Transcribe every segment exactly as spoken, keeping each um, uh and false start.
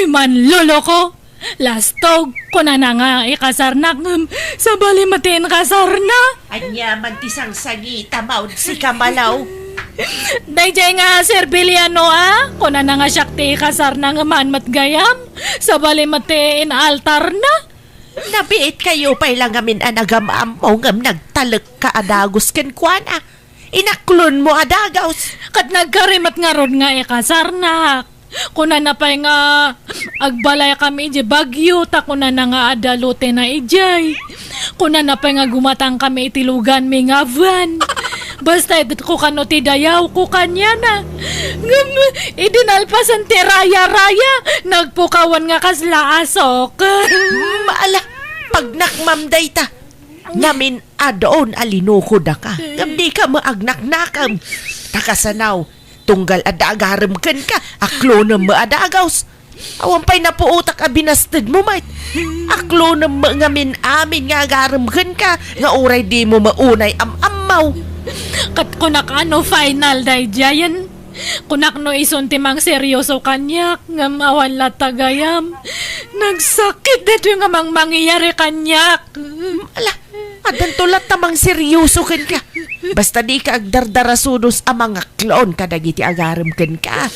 Manloloko, lastog, kunana nga ikasarnak, ngem sabali met ti inkasarna. Ania man ti sangsangita, maud sika, Malaw? Dayjay nga Serbiliano, a? Kunana nga siak ti ikasarna, ngem haan met gayam, sabali met ti inaltarna. Nabiit kayo pay la ngamin a nagam-ammo ngem nagtalekka a dagus kenkuana. Inaklonmo a dagus. Ket nagkari met ngarud nga ikasarnak. Kunana pay nga agbalaykami idiay Baguio, ta kunana nga adda lotena idiay. Kunana pay nga gumatangkami iti luganmi nga van. Basta itedko kano ti dayawko kaniana. Ngem idi nalpasen ti raya-raya, nagpukawan nga kasla asok. Mm, ala, pagnakmam dayta. Ngamin adun a linukodaka. Ngem dika met agnaknakam. Ta kasano, tunggal adda agarem kenka, aklonem met a dagus. Awan pay napuotak a binastedmo met. Aklonem met ngamin amin nga agarem kenka, nga uray dimo met unay am-ammo. Ket kunak a no final daydiayen. Kunak no isun ti mangseryoso kaniak, ngem awan latta gayam. Nagsakit daytoy nga mangmangyari kaniak. Ala, addanto latta mangseryoso kenka. Basta dika agdardarasudos a mangaklon kadagiti agarem kenka.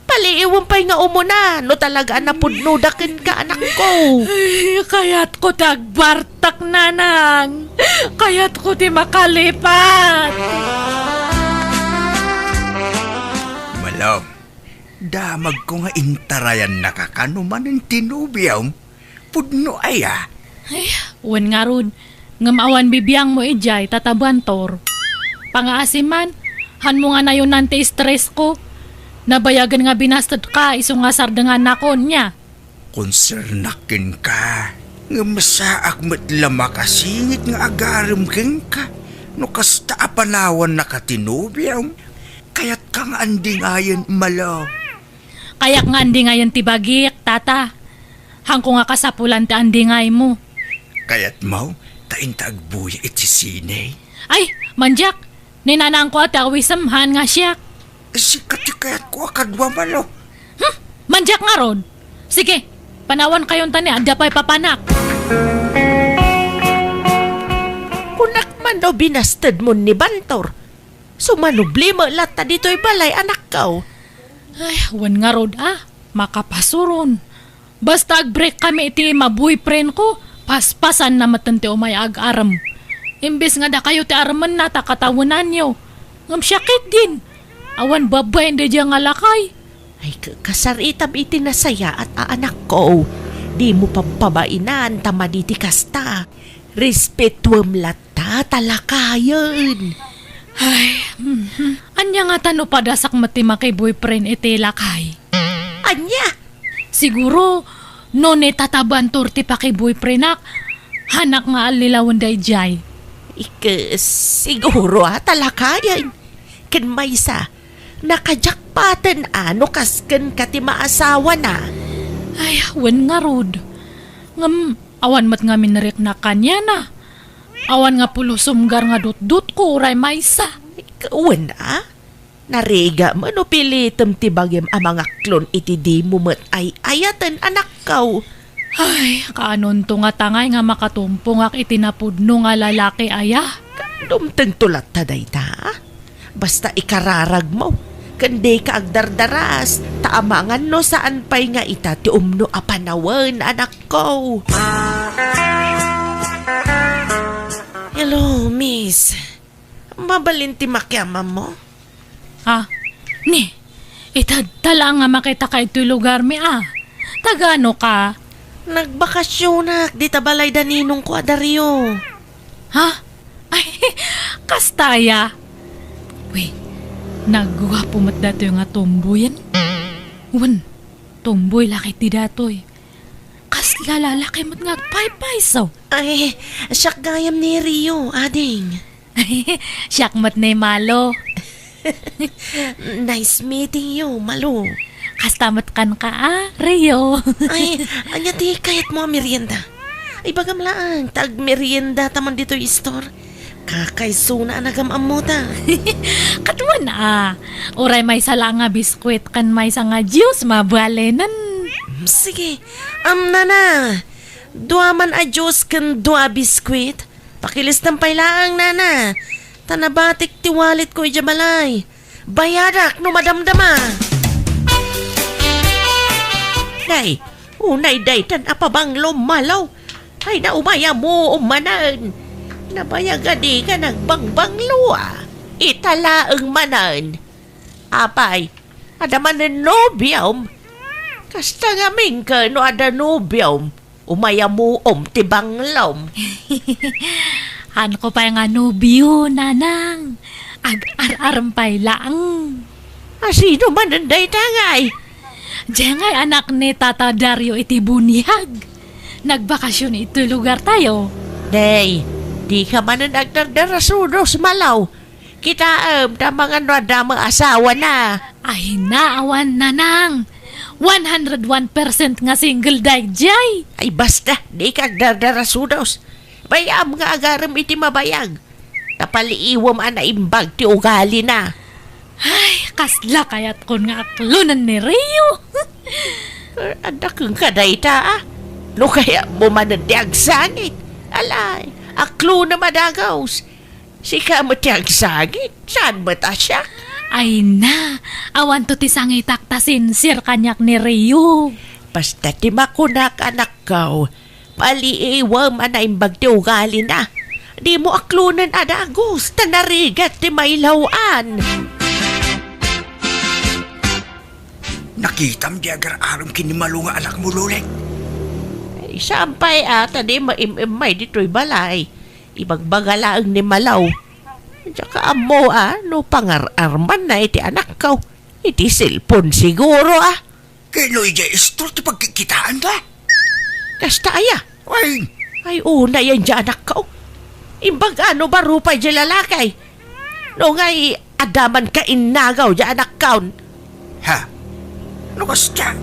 Paliiwem pay nga umuna no talaga a napudnoda kenka, anakko. Ay, kayatko ti agbartak, nanang. Kayatko ti makalipat. Malaw, damagko nga intarayannaka kano manen ti nobiom. Pudno aya? Ay, wen ngarud, ngem awan bibiangmo idiay, Tata Bantor. Pangaasi man, hanmo nga nayonan ti stress ko. Nabayagen nga binastedka isu nga sardengannakon, nia? Konsernak kenka, ngem saak met la makasingit nga agarem kenka no kasta a panawannaka ti nobiom. Kayatka nga andingayen, Malaw. Kayak nga andingayen ti bagik, Tata. Hanko nga kasapulan ti andingaymo. Kayatmo ta inta agbuya iti sine? Ay, mandiak! Ni nanangko a ti awisem, haan nga siak. Sika ti kayatko a kadua, Malaw. Hmm? Mandiak ngarud? Sige, panawankayon ta ni adda pay papanak. Kunak man no binastedmo ni Bantor. Sumanubli met latta ditoy balay, anakko. Ay, wen ngarud a, makapasuron. Basta agbreak kami iti ma-boyfriend ko, paspasanna metten ti umay ag-arem. Imbes nga dakayo ti aremenna ta katawenanyo. Ngem siak ketdin, awan babain daydiay nga lakay. Ay, ka-, kasaritam iti nasayaat a anakko. Dimo pabpabainan ta madi ti kasta. Respetuem latta ta lakayen. Ay, mhm. Ania ngata no padasak met ti maki-boyfriend iti lakay? Ania? Siguro, no ni Tata Bantor ti paki-boyfriendak, haanak nga allilawen daydiay. Ike, siguro a, ta lakayen. Ken maysa, nakajakpaten a no kas kenka ti maasawana. Ay, wen ngarud. Ngem, awan met ngamin riknak kaniana. Awan nga pulos sumgar nga dutdotko uray maysa. Wen a? Narigat no pilitem ti bagim a mangaklon iti dimo met ay-ayaten, anakko. Ay, kaanonto nga tangay nga makatumpongak iti napudno nga lalaki aya? Dumtengto latta dayta. Basta ikararagmo, ken dika agdardaras, ta amangan no saan pay nga ita ti umno a panawen, anakko. Hello, miss. Mabalin ti makiamammo? Ah, ni, itedta la nga makitaka itoy lugarmi a. Tagano ka? Nagbakasionak dita balay da ninongko a Dario. Ha? Ay, kasta aya. Uy, nagguapo met datoy nga tomboyen. Wen, tomboy la ketdi datoy. Kasla lalaki met nga agpaypayso. Ay, siak gayam ni Rio, ading. Siak met ni Malo. Nice meeting you, Malo. Kasta met kenka a, Rio. Ay, ania ti kayatmo a merienda? Ibagam laeng, ta agmeriendata man ditoy store. Kakaisuna a nagam-ammota. Ket wen a, uray maysa la nga biskuit ken maysa nga juice, mabalinen. Sige, am, nana. Dua man a juice ken dua biskuit. Pakilistam pay laeng, nana. Ta nabatik ti walletko idiay balay. Bayadak no madamdama. Nay, unay daytan a pabanglo, Malo. Ay, naumay a muom manen. Nabayag a dika nagbangbanglo, a. Ita laeng manen. Apay, adda manen nobiom? Kasta ngamin ket no adda nobiom, umay a muom ti banglom. Haanko pay nga nobio, nanang. Ag-ar-arem pay laeng. A, sino manen dayta ngay? Diay ngay anak ni Tata Dario iti buniag. Nagbakasyon iti lugartayo. Nay, dika manen agdardarasudos, Malo. Kitaem, ta mangan no adda met asawana. Ay, naawan, nanang. One hundred one percent nga single daydiay. Ay, basta, dika agdardarasudos. Bay-am nga agarem iti mabayag. Ta paliiwem a naimbag ti ugalina. Ay, kasla kayatkon nga aklonen ni Rio. Eh, adda kenka dayta, a. No kayatmo manen ti agsangit. Alay, aklonem a dagus. Sika met ti agsangit, saan met a siak? Ay na, awanto ti sangitak ta sincere kaniak ni Rio. Basta ti makunak, anakko, paliiwem a naimbag ti ugalina. Dimo aklonen a dagus, ta narigat ti mailaw-an. Nakitam ti agar-arem ken ni Malo nga anakmo, Lolet? Ay, saan pay a, ta di maim-immay ditoy balay. Ibagbaga laeng ni Malo. Diak ammo a, no pangar-armanna iti anakko. Iti cellphone siguro a. Ken no idiay istro ti pagkikkitaanda? Kasta aya? Ay. Ay, unay a, diay anakko. Imbag a no baro pay diay lalaki. No ngay, adda man kainnagaw diay anakkon. Ha? No kasta,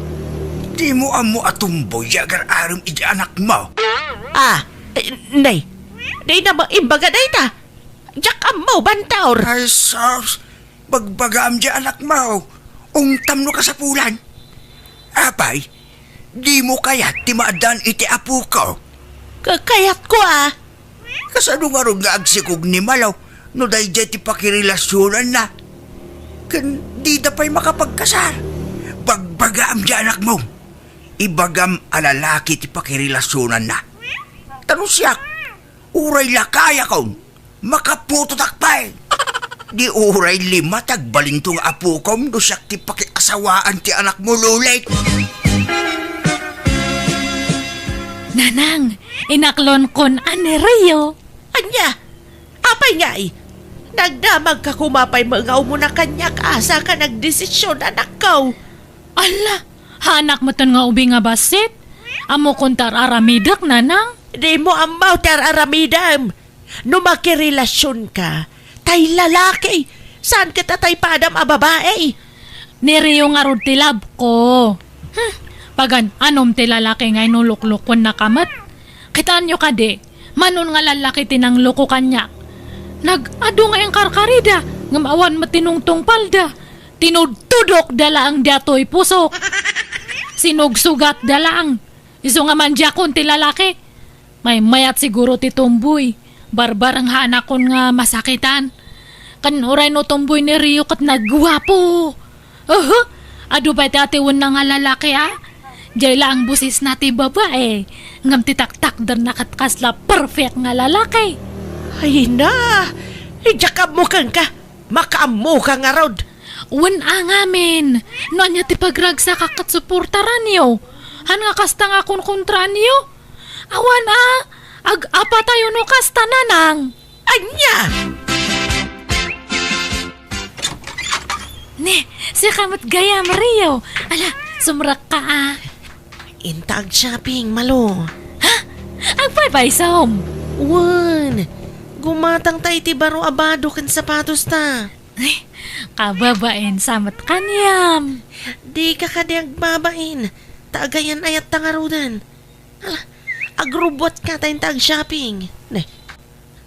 dimo ammo a tomboy diay agar-arem idiay anakmo? A, eh, nay, dayta met imbaga dayta. Diak ammo, Bantor. Ay, sus, bagbagaam diay anakmo. Ungtam no kasapulan. Apay, dimo kayat ti maaddaan iti apoko? Ka-, kayatko a. Kasano ngarud nga agsikog ni Malo no daydiay ti pakirelasionanna? Ken dida pay makapagkasar. Bagbagaam diay anakmo. Ibagam a lalaki ti pakirelasionanna. Ta no siak, uray lakayakon, makaputotak pay. Di uray lima ti agbalinto nga apokom no siak ti pakiasawaan ti anakmo, Lolet. Nanang, inaklonkon a ni Rio. Ania? Apay ngay? Nagdamagka koma pay met nga umuna kaniak a saka nagdesisyon, anakko. Ala, haanak metten nga ubing a bassit? Ammokon ti ar-aramidek, nanang? Dimo ammo ti ar-aramidem. No makirelasionka, tay lalaki, saan ket a tay padam a babai. Ni Rio ngarud ti love ko. Hmm, pagan-anom ti lalaki nga inuluklokennaka met. Kitaenyo kadi, mano nga lallaki ti nangloko kaniak. Nag-adu nga inkarkarida, ngem awan met ti nungtungpalda. Tinudtudokda laeng daytoy pusok. Sinugsugatda laeng. Isu nga mandiakon ti lalaki. Maymayat siguro ti tomboy. Barbareng haanakon nga masakitan. Ken uray no tomboy ni Rio ket nagguapo. Uhu, adu pay ti atiwenna nga lalaki, a? Diay laeng bosesna ti babai. Ngem ti taktakderna ket kasla perfect nga lalaki. Ay na! Diak ammo kenka. Makaammoka ngarud. Wen a ngamin, no ania ti pagragsakak ket suportaranyo. Han nga kasta nga konkontraanyo? Awan a, ag-apatayo no kasta, nanang. Ania? Ne, sika met gayam, Rio. Ala, sumrekka a. Inta ag-shopping, Malo. Ha? Agpaypaysom? Wen, gumatangta iti baro a bado ken sapatosta. Ay, kababain sa met kaniam. Dika kadi agbabain, ta agayan-ayatta ngaruden. Ala, agrubbuatka ta inta ag-shopping. Ne,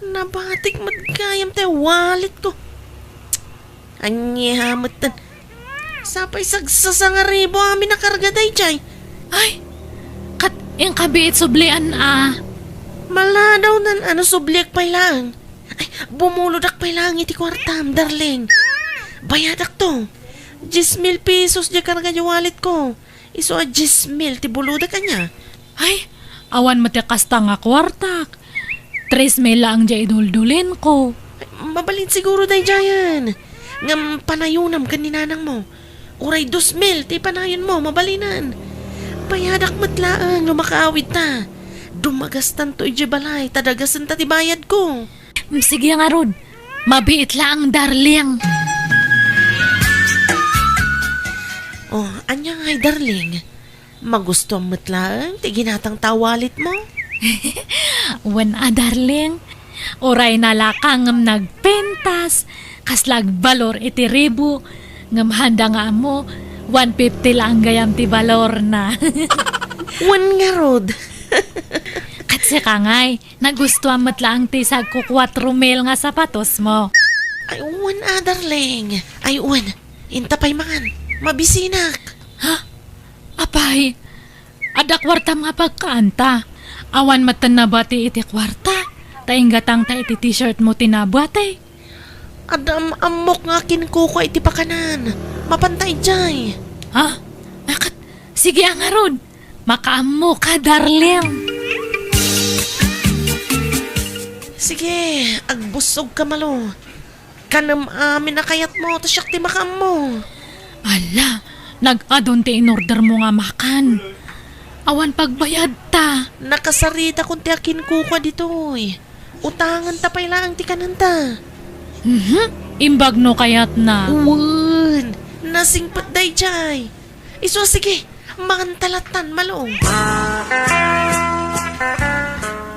nabatik met gayam ti walletko. Ania metten? Sapay sagsasangaribu amin a karga daydiay. Ay, ket inka biit sublian a. Maladaw nan ano subliak pay laeng. Ay, bumulodak pay laeng iti kuartam, darling. Bayadakto. Diez mil pesos diay karga diay wallet ko. Isu a diez mil ti bulodak ania. Ay, awan met ti kasta nga kuartak. Tres mil laeng diay iduldulin ko. Ay, mabalin siguro daydiayen. Ngem panayonam ken ni nanang mo. Uray dos mil ti panayon mo, mabalinen. Bayadak met laeng no makaawid ta. Dumagastanto idiay balay, ta dagasen ta ti bayad ko. Mm, sige ngarud. Mabiit laeng, darling. Oh, ania ngay, darling? Magustuam met laeng ti ginatang ta wallet mo? Wen a, darling. Uray nalaka ngem nagpintas, kasla agbalor iti ribu, ngem handa nga ammo, one fifty laeng gayam ti balorna. Wen ngarud. Ket sika ngay, nagustuam met laeng ti sagko kuatro mil nga sapatos mo. Ay, wen a, darling. Ay, wen. Inta pay man. Mabisinak. Ha? Apay, adda kuartam nga pagkaanta. Awan metten nabati iti kuarta. Ta inggatangta iti t-shirt mo ti nabati. Adda am-ammok nga kinkukua iti pakanan. Mapanta idiay. Ha? Akat, sige a ngarud. Makaammo ka, darling. Sige, agbussog ka, Malo. Kanem amin a kayatmo, ta siak ti makaammo. Ala, nag-adun ti inorder mo nga makan. Awan pagbayad ta. Nakasaritakon ti akinkukua ditoy. Utangen ta pay laeng ti kanenta. Mhm, imbag no kayatna. Wen, nasingpet daydiay. Isu, sige, manganta lattan, Malo.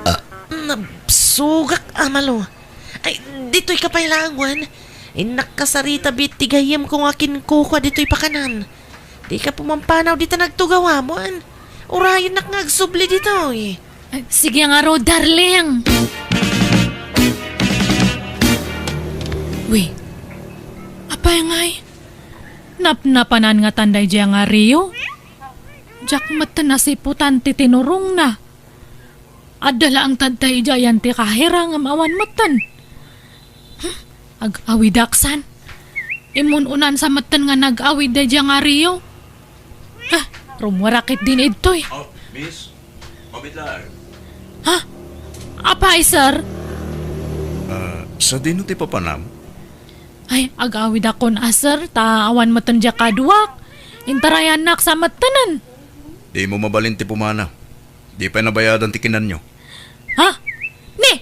Ah, nabsugak a, Malo. Ay, ditoy ka pay laeng, wen. Innak kasarita bet ti gayyemko nga kinkukua ditoy pakanan. Dika pumampanaw dita nagtugawam, wen. Urayennak nga agsubli ditoy. Ay, sige ngarud, darling. Wi, apay ngay? Napnapanan ngatan daydiay nga Rio? Diak metten nasiputan ti tinurongna. Adda laeng tadta idiay ti kahira ngem awan metten. Hmm, ag-awidak san. Imun-unan sa metten nga nag-awid daydiay nga Rio. Ha, rummuar ketdin idtoy. Oh, miss, mabitlaan. Ha? Apay, sir? Ah, sadino ti papanam? Ay, ag-awidakon a, sir, ta awan metten diay kaduak. Intarayannak sa mettenen. Dimo mabalin ti pumanaw. Di pay nabayadan ti kinanyo. Ha? Ni?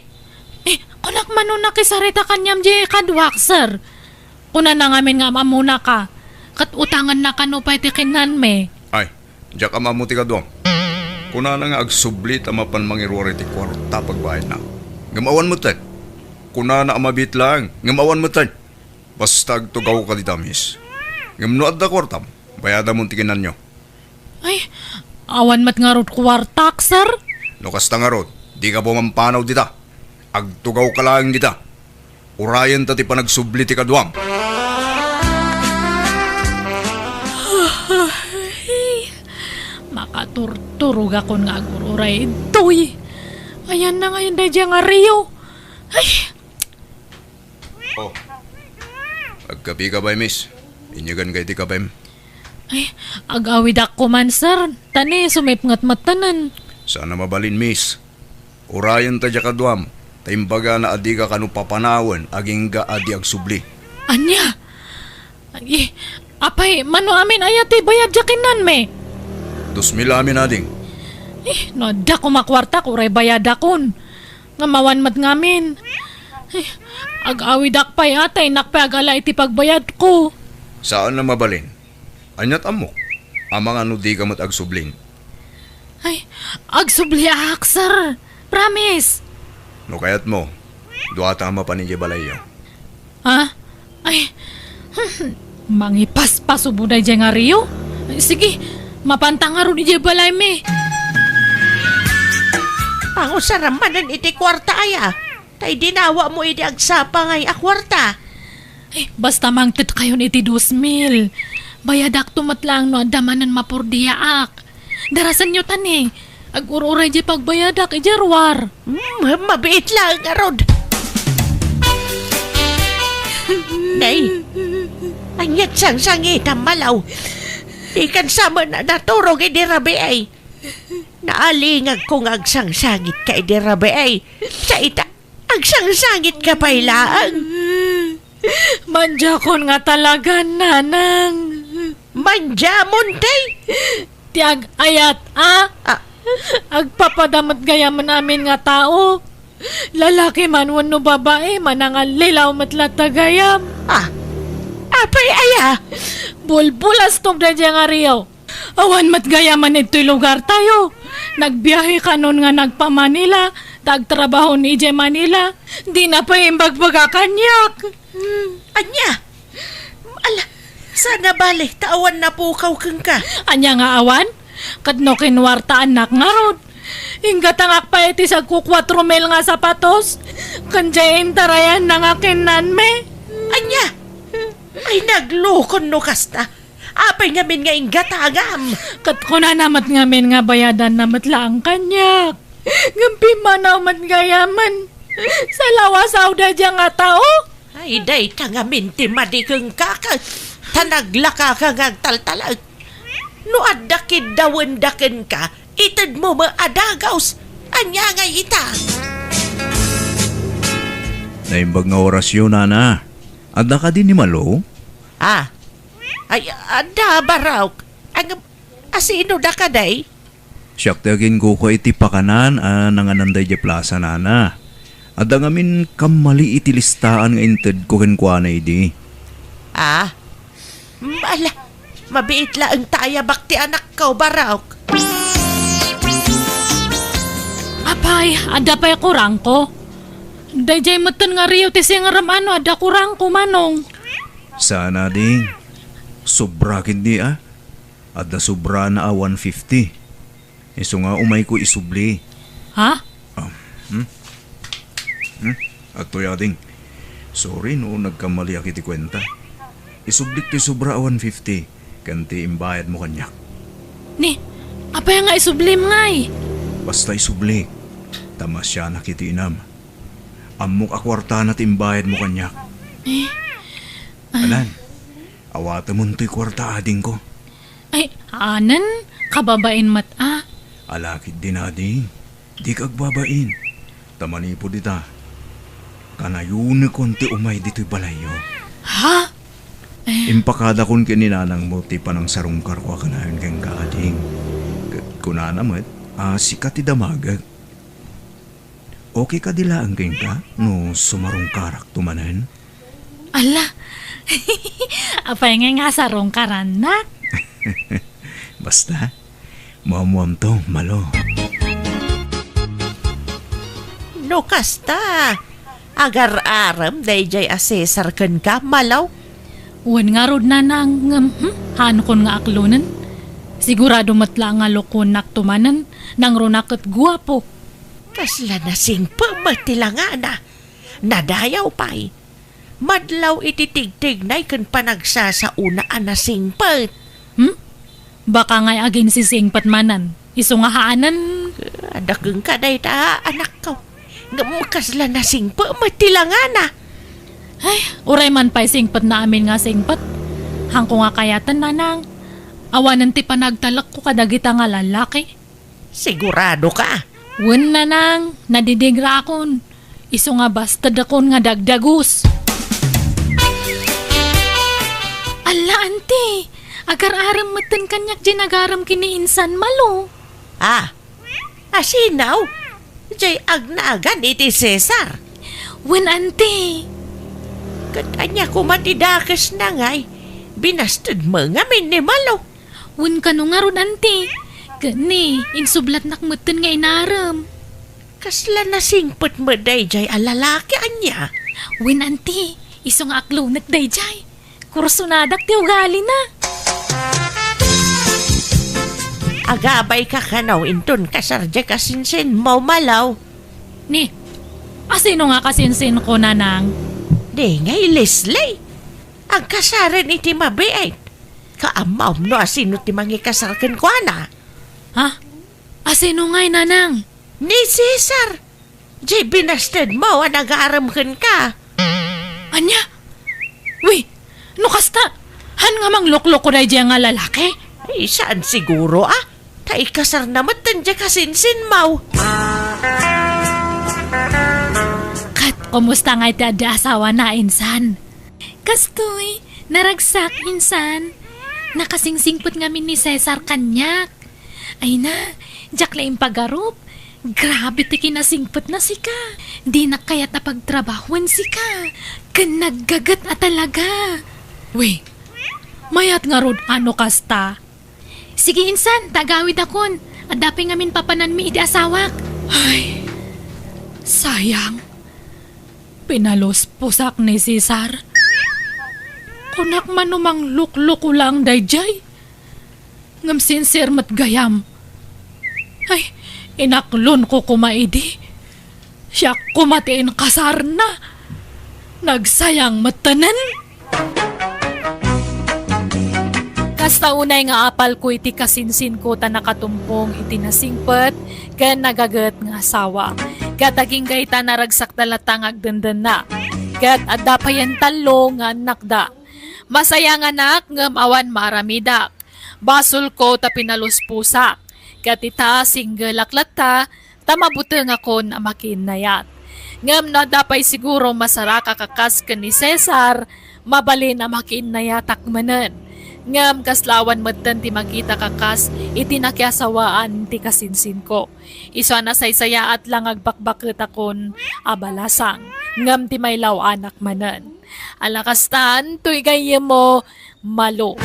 Eh, kunak mano nakisarita kaniam diay kaduak, sir. Kunana ngamin nga am-ammona ka. Ket utangenna kano pay ti kinanmi. Ay, diak am-ammo ti kaduam. Kunana nga agsubli ta mapan mangiruar iti kuarta pagbayadna. Ngem awan metten. Kunana a mabiit laeng, ngem awan metten. Basta agtugawka dita, miss. Ngem no adda kuartam, bayadamon ti kinanyo. Ay, awan met ngarud kuartak, sir. No kasta ngarud, dika pumampanaw dita. Agtugawka laeng dita. Urayenta ti panagsubli ti kaduam. Ay, makaturturogakon nga agur-uray ditoy. Ayanna ngayen daydiay nga Rio. Ay, Oh. Agkapika pay, miss. Inyeganka iti kapem. Ay, ag-awidak koman, sir. Ta ni, sumipnget mettenen. Saan a mabalin, miss. Urayenta diay kaduam, ta imbagana a dika kano papanawen agingga a di agsubli. Ania? Ay, apay, mano amin aya ti bayad diay kinanmi? Dos mil amin, ading. Eh, no adda koma kuartak, uray bayadakon. Ngem awan met ngamin. Ay, ag-awidak pay a, ta innak pay agala iti pagbayadko. Saan a mabalin. Aniat ammok? Amangan no dika met agsublin. Ay, agsubliak, sir. Promise. No kayatmo, duata a mapan idiay balayyo. Ha? Ay, mangipaspasubo daydiay nga Rio? Ay, sige, mapanta ngarud idiay balaymi. Pangusaram manen iti kuarta aya, ta idinawamo idi agsapa ngay a kuarta. Ay, basta mangted kayon iti dos mil. Bayadakto met laeng no adda manen mapurdiaak. Darasenyo tani. Agur-uray di pagbayadak, idiay ruar. Hmm, mabiit laeng ngarud. Nay, aniat sangsangitam, Malaw? Ikan sa met a naturog idi rabii. Naalingagko nga agsangsangitka idi rabii. Sa ita, agsangsangitka pay laeng. Mandiakon nga talaga, nanang. Mandiamon, tay? Ti ag-ayat, a? Ah. Agpapada met gayam amin nga tao. Lalaki man wenno babai, manangallilaw met latta gayam. Ah. Apay aya? Bulbulastok daydiay nga rio. Awan met gayamen idtoy lugartayo. Nagbiahe kanon nga nagpa-Manila, ta agtrabaho ni idiay Manila. Dina pay imbagbaga kaniak. Hmm, ania? Ala, saan a bale, ta awan napukaw kenka. Ania nga awan? Ket no kinuartaannak ngarud, inggatangak pay iti sagko kuatro mil nga sapatos, ken diay intarayanna nga kinnanmi. Ania? Ay, naglukon no kasta. Apay ngamin nga inggatangam? Ket kunana met ngamin nga bayadanna met laeng kaniak. Ngem pimmanaw met gayamen. Salawasaw daydiay nga tao. Ay, dayta ngamin ti madi kenka, ket ta naglakaka nga agtaltalek. No adda kiddawenda kenka, itedmo met a dagus. Ania ngay ita? Naimbag nga orasyo, nana. Adda kadi ni Malo? Ah, ay, adda, Barok. Ang, asino da kadi? Siak ti aginkukua iti pakanan a nanganan daydiay plasa, nana. Adda ngamin kammali iti listaan nga intedko kenkuana idi. Ah? Mm, ala, mabiit laeng ta ayabak ti anakko, Barok. Apay, adda pay kurangko? Daydiay metten nga rio ti singrem a no adda kurangko, Manong. Saan a, ding. Sobra ketdi, a. Adda sobrana a one fifty. Isu nga umayko isubli. Ha? Ah, hmm? Hmm? Adtoy, ading. Sorry no nagkamaliak iti kuenta. Isublik ti sobra a one fifty ken ti imbayadmo kaniak. Ni, apay nga isublim ngay? Basta isublik. Ta masianak iti inam. Ammok a kuartana ti imbayadmo kaniak. Eh? Anan, awatemon toy kuarta, adingko. Ay, anen, kababain met a. Ala ketdin, ading, dika agbabain. Ta manipud ita, kanayonekon ti umay ditoy balayyo. Ha? Eh. Impakadakon ken ni nanangmo ti panangsarungkarko a kanayon kenka, ading. Ket kunana met a sika ti damagek. Okay kadi laeng kenka no sumarungkarakto manen? Ala, apay ngay nga sarungkarannak? Basta, muammuamto, Malo. No kasta, agar-arem daydiay a Cesar kenka, Malo? Wen ngarud, nanang, ngem, hmm, haanakon nga aklonen. Sigurado met la nga lokonakto manen, nangruna ket guapo. Kasla nasingpet met ti langana. Nadayaw pay. Madlaw iti tigtignay ken panagsasaona a nasingpet. Hmm? Baka ngay aginsisingpet manen. Isu nga haanen. Adda kenka dayta, anakko. Ngem kasla nasingpet met ti langana. Ay, uray man pay singpetna amin nga singpet. Haanko nga kayaten, nanang. Awanen ti panagtalekko kadagita nga lalaki. Sigurado ka? Wen, nanang, nadidingrakon. Isu nga bastedakon nga dagdagus. Alla, anti, agar-arem metten kaniak diay nagarem ken ni insan, Malo. Ah, asino? Diay agnagan iti Cesar? Wen, anti. Ket ania koma ti dakesna ngay? Binastedmo ngamin ni Malo. Wen, kano ngarud, anti? Ket ni, insublatnak metten nga inarem. Kasla nasingpet met daydiay a lalaki, ania? Wen, anti, isu nga aklonek daydiay. Kursonadak ti ugalina. Agabay ka kano inton kasar diay kasinsinmo, Malo. Ni, asino nga kasinsinko, nanang? Di ngay Leslie. Agkasaren iti mabiit. Kaammom no asino ti mangikasar kenkuana? Ha? Asino ngay, nanang? Ni Cesar! Jay binastedmo a nagarem kenka. Ania? Wi, no kasta, han nga manglukloko daydiay nga lalaki? Ay, saan siguro, ah? Ta ikasarna met daydiay kasinsinmo. Ket kumusta ngay ti adda asawana, insan? Kastoy, naragsak, insan. Nakasingsingpet ngamin ni Cesar kaniak. Ay na, diak la impagarup. Grabe ti kinasingpetna sika. Dinak kayat a pagtrabahoen sika. Ken naggaget a talaga. Wi, mayat ngarud a no kasta. Sige, insan, ta agawidakon. Adda pay ngamin papananmi iti asawak. Ay, sayang. Pinalusposak ni Cesar. Kunak man no manglukloko lang daydiay. Ngem sincere met gayam. Ay, inaklonko koma idi. Siak koma ti inkasarna. Nagsayang metten. Kasta unay nga apalko iti kasinsinko ta nakatumpong iti nasingpet ken nagaget nga asawa. Ket agingga ita naragsakda latta nga agdendenna. Ket adda payen tallo nga annakda. Masayanganak ngem awan maaramidak. Basolko ta pinalusposak. Ket ita, singgelak latta, ta mabutengakon a makiinnayat. Ngem no adda pay siguro masaraka a kas ken ni Cesar, mabalin a makiinnayatak manen. Ngem kasla awan metten ti makitak a kas iti nakiasawaan ti kasinsinko. Isu a nasaysayaat la nga agbakbaketakon a balasang, ngem ti mailaw-anak manen. Ala kastan, toy gayyemmo, Malo.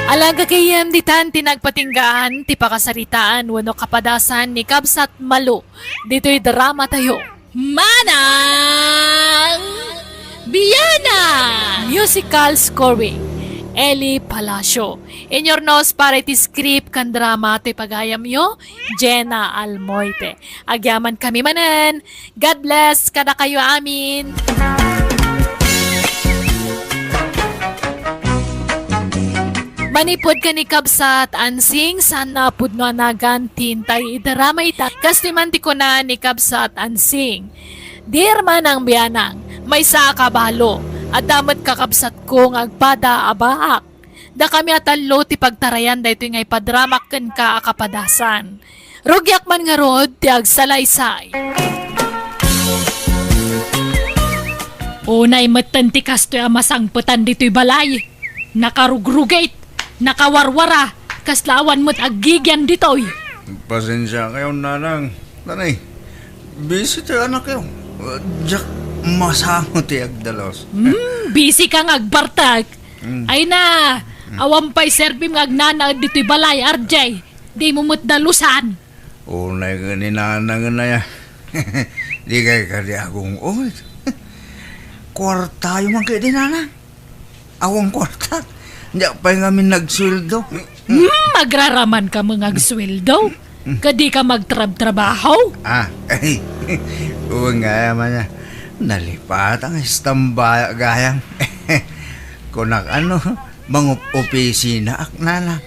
Ala, gagayyem, ditan ti nagpatinggaan ti pakasaritaan wenno kapadasan ni Kabsat Malo ditoy drama tayo. Manang Biana! Musical scoring, Eli Palacio. Inyurnos para iti script ken drama toy pagayamyo, Jenna Almoite. Agyaman kami manen. God bless kadakayo amin. Manipud ken ni Kabsat Ansing, saan a pudno a nagan ti intay idarama ita. Kastoy man ti kuna ni Kabsat Ansing, "Dear Manang Bianang, maysa a kabalo, adda met kakabsatko nga agpada a baak. Dakami a tallo ti pagtarayan daytoy nga ipadramak kenka a kapadasan. Rugiak man ngarud ti agsalaysay." Unay metten ti kastoy a masangpetan ditoy balay. Nakarugrugit, nakawarwara, kasla awan met aggigian ditoy. Pasensia kayo, nanang. Nanay, busy ti anakyo. Diak masango ti agdalos. Hmm, busy ka nga agbartek. Mm. Ay na, awan pay serbim nga agnanaed ditoy balay, R J. Dimo met dalusan. Unay ket ni nanang aya. Di kay kadi agung-ungit. Kuartayo man kay di, nanang. Awan kuarta. Diak pay ngamin nagsueldo. Hmm, agraraman ka nga agsueldo? Kadi ka magtrabtrabaho? Ah, ay. Uwan nga man niya. Nalipatan nga istambaya gayam. Kunak ano, mangup-opisina ak, nanang.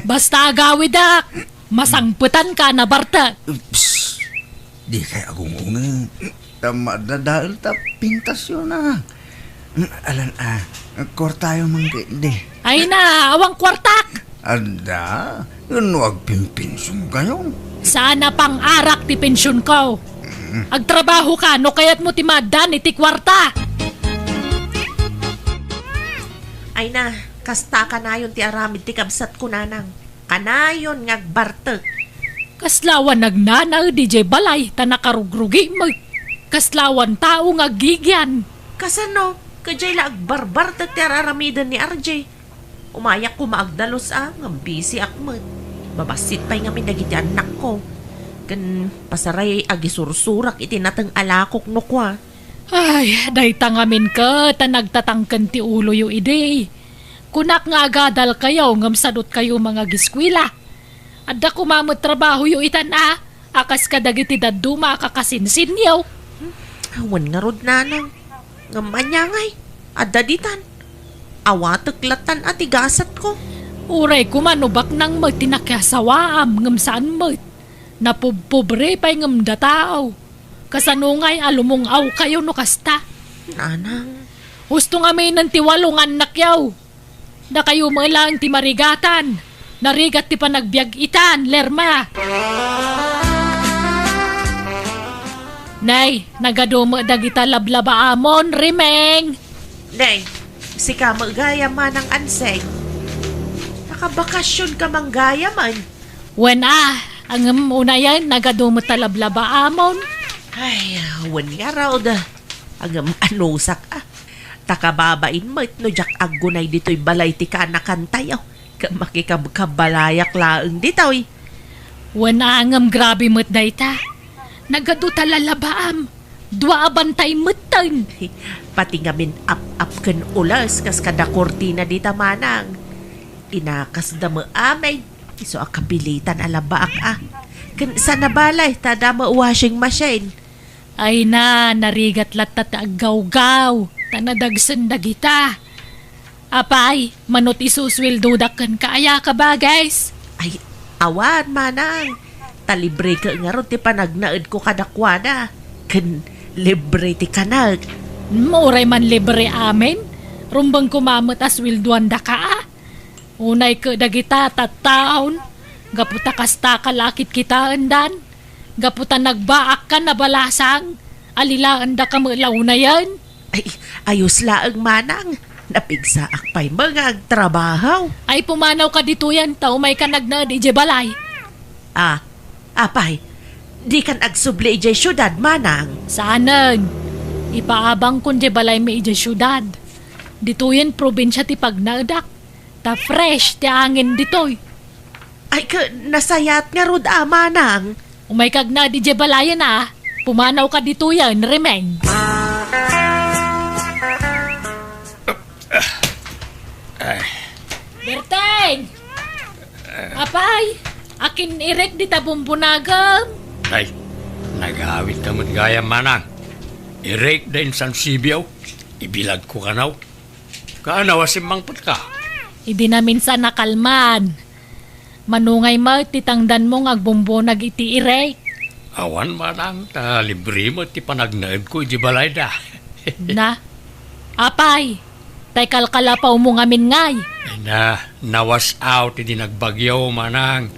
Basta agawidak, masangpetan ka, nabartek. Ups, di kay agung-ungit. Ta madadael ta pintasyon na. Mm, alan, ah, kuartayo man kay di. Ay na, awan kuartak! Adda, no agpinpinsyonkayo. Saan a pang-arak ti pensyonko. Mm. Agtrabaho ka, no kayatmo ti maaddaan iti kuarta. Ay na, kasta kanayon ti aramid ti kabsatko, nanang. Kanayon nga agbartek. Kasla awan nagnanaed idiay balay ta nakarugrugi met. Kasla awan tao nga aggigian. Kasano? Kadiay la agbarbartek ti ar-aramiden ni R J. Umayak koma agdalus a, ngem busy ak met. Babassit pay ngamin dagiti annakko. Ken pasaray agisursurak iti nateng a lakok no kua. Ay, dayta ngamin ket a nagtatangken ti uloyo idi. Kunak nga agadalkayo ngem sadutkayo mangagiskuela. Adda koma met trabahoyo itan a, a kas kadagiti dadduma a kakasinsinyo. Hmm, awan ngarud, nanang. Ngem ania ngay, adda ditan. Awatek lattan a ti gasatko. Uray koma no baknang met ti nakiasawaam ngem saan met. Napubpobre pay ngem datao. Kasano ngay a lumung-awkayo no kasta? Nanang. Husto ngaminen ti walo nga annakyo. Dakayo met laeng ti marigatan. Narigat ti panagbiag itan, Lerma. Nay, nagadu met dagita lablabaamon, Rimeng. Nay, sika met gayam, Manang Anseng. Nakabakasionka man gayamen. Wen a, ngem unayen, nagadu met ta lablabaamon. Ay, wen ngarud. Ngem anusak a. Ta kababain met no diak aggunay ditoy balay ti kaanakantayo. Ket makikabkabalayak laeng ditoy. Wen a, ngem grabe met dayta. Nagadu ta lalabaam. Dua a bantay metten. Pati ngamin ap-ap ken ules kas kada kurtina dita, Manang. Inakasda met amin. Isu a kapilitan a labaak a. Ken saan a balay ta adda met washing machine. Ay na, narigat latta ti aggawgaw, ta nadagsen dagita. Apay, mano ti susueldodak kenka aya, kabagis? Ay, awan, Manang. Ta libreka ngarud ti panagnaedko kadakuada. Ken libre ti kanek. Hmm, uray man libre amin. Rumbeng koma met a sueldoandaka a. Unay ket dagita tattaon, gapu ta kastaka la a kitkitaendan, gapu ta nagbaakka nabalasang, alilaendaka met la unayen. Ay, ayos laeng, Manang. Napigsaak pay met nga agtrabaho. Ay, pumanawka ditoyen, ta umayka nagnaed idiay balay. Ah, apay, dikan agsubli idiay siudad, Manang? Saanen. Ipaabangkon diay balaymi idiay siudad. Ditoyen probinsia ti pagnaedak. Ta fresh ti angin ditoy. Ay, ka, nasayaat ngarud a, Manang. Umayka agnaed idiay balayen a. Pumanawka ditoyen, Rimeng. Ay. Berteng! Apay, akin irek dita bumbunagem? Ay, nagawidka met gayam, Manang. Irek da insan sibiaw, ibilagko kano. Kaano a simmangpetka? Idi naminsan a kalman. Mano ngay met ti tangdanmo nga agbumbunag iti irek? Awan, Manang, ta libre met ti panagnaedko iti balayda. Na, apay, tay kalkalapawmo ngamin ngay? Ay na, nawas out idi nagbagyo, Manang.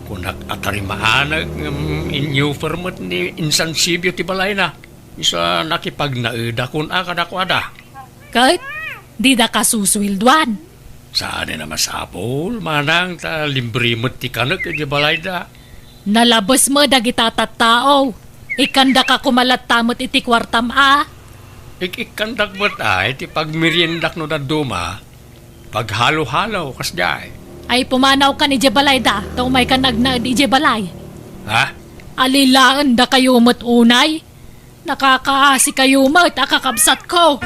Kunak a tarimaanek, ngem inyuper met ni insan sibio ti balayna. Isu a nakipagnaedakon a kadakuada. Ket didaka susueldoan? Saanen a masapul, Manang, ta libre met ti kanek iti balayda. Nalabes met dagita tattao. Ikkandaka koma latta met iti kuartam a. Ik-ikkandak met a iti pagmeriendak no dadduma. Paghalo-halo, kasdiay. Ay, pumanawkan idiay balayda, ta umaykan agnaed idiay balay. Ha? Alilaendakayo met unay. Nakakaasikayo met a kakabsatko.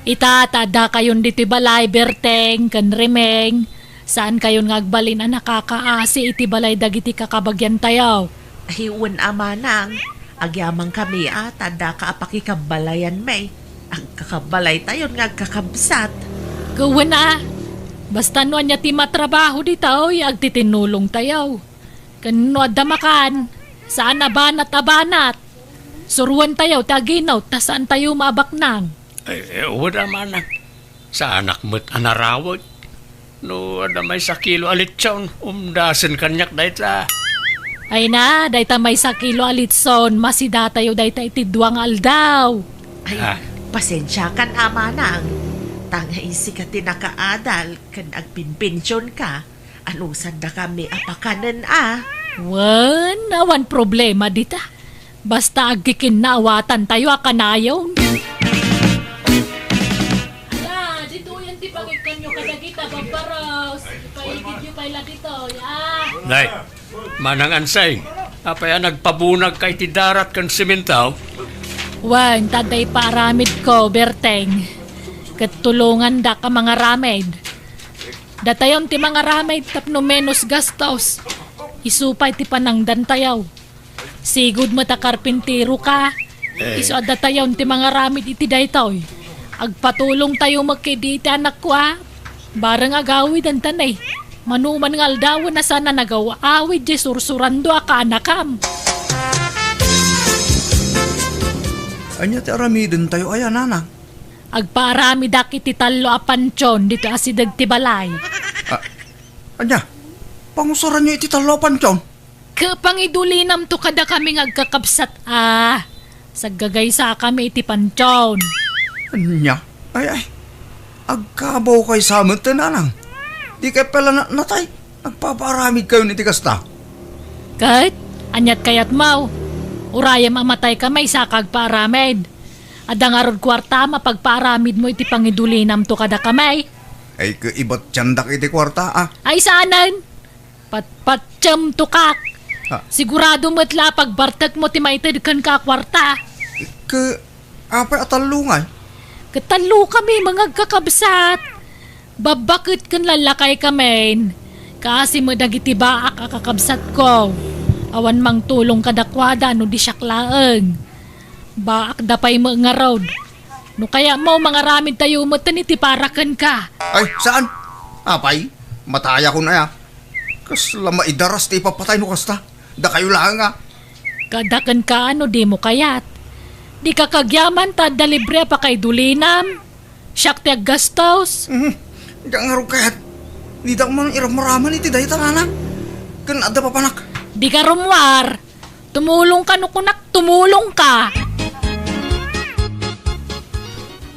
Ita, ta addakayon ditoy balay, Berteng ken Rimeng. Saankayon nga agbalin a nakakaasi iti balay dagiti kakabagiantayo. Ay, wen a, Manang. Agyamankami a ta addaka a pakikabalayanmi. Agkakabalaytayon nga agkakabsat. Wen a. Basta no ania ti matrabaho ditoy, agtitinulongtayo. Ken no adda makan, saan a banat a banat. Suroentayo ti aginut ta saantayo maabaknang. Eh, eh, wen a, Manang. Saanak met a narawet. No adda maysa kilo a litson, umdasen kaniak dayta. Ay na, dayta maysa kilo a litson, masidatayo dayta iti dua nga aldaw. Ay, ah, pasensiakan a, Manang. Ta nga isika ti nakaadal ken agpinpensionka. Anusandakami a pakanen a? Wen, awan problema dita. Basta agkikinnaawatantayo a kanayon. Ala, ditoyen ti pangikkanyo kadagita babbaros. Ipaigidyo pay la ditoy, ah. Nay, Manang Ansay, apay a nagpabunagka iti darat ken semento? Wen, ta adda ipaaramidko, Berteng. Ket tulongandak a mangaramid. Datayon ti mangaramid tapno menos gastos. Isu pay ti panangdantayo. Sigud met a karpinteroka. Eh. Isu a datayon ti mangaramid iti daytoy. Agpatulongtayo met ketdi iti anakko a. Bareng agawidenta ne. Mano man nga aldawen a saan a nagaw-awid diay sursurando a kaanakam. Ania ti aramidentayo aya, nanang? Agpaaramidak iti tallo a pantion ditoy asideg ti balay. A-, ania? Pangusuranyo iti tallo a pantion? Ket pangidulinamto kadakami nga agkakabsat a. Saggagaysakami iti pantion. Ania? Ay, ay. Agkabawkay sa met, nanang. Dikay pay la natnatay. Agpapaaramidkayon iti kasta. Ket, aniat kayatmo? Urayem a matayka maysa ka agpaaramid. Adda ngarud kuarta a mapagpaaramidmo iti pangidulinamto kadakami. Ay, ket ibatiandak iti kuarta, a. Ay, saanen? Patpatiemto kak. Ah. Sigurado met la a pagbartekmo ti maited kenka a kuarta. Ket apay a tallo ngay? Ket tallokami nga agkakabsat. Babbaket ken lallakaykami. Kaasi met dagiti baak a kakabsatko. Awan mangtulong kadakuada no di siak laeng. Baakda pay met ngarud. No kayatmo, mangaramidtayo metten iti para kenka. Ay, saan? Apay, matayakon aya. Kasla maidaras ti ipapatay no kasta. Dakayo laeng a. Kada kenka no dimo kayat. Dika kagyaman ta adda libre a pakaidulinam. Siak ti aggastos. Mhm. Diak ngarud kayat. Diak man iramraman iti dayta, nanang. Ken adda papanak. Dika rummuar. Tumulongka no kunak, tumulongka.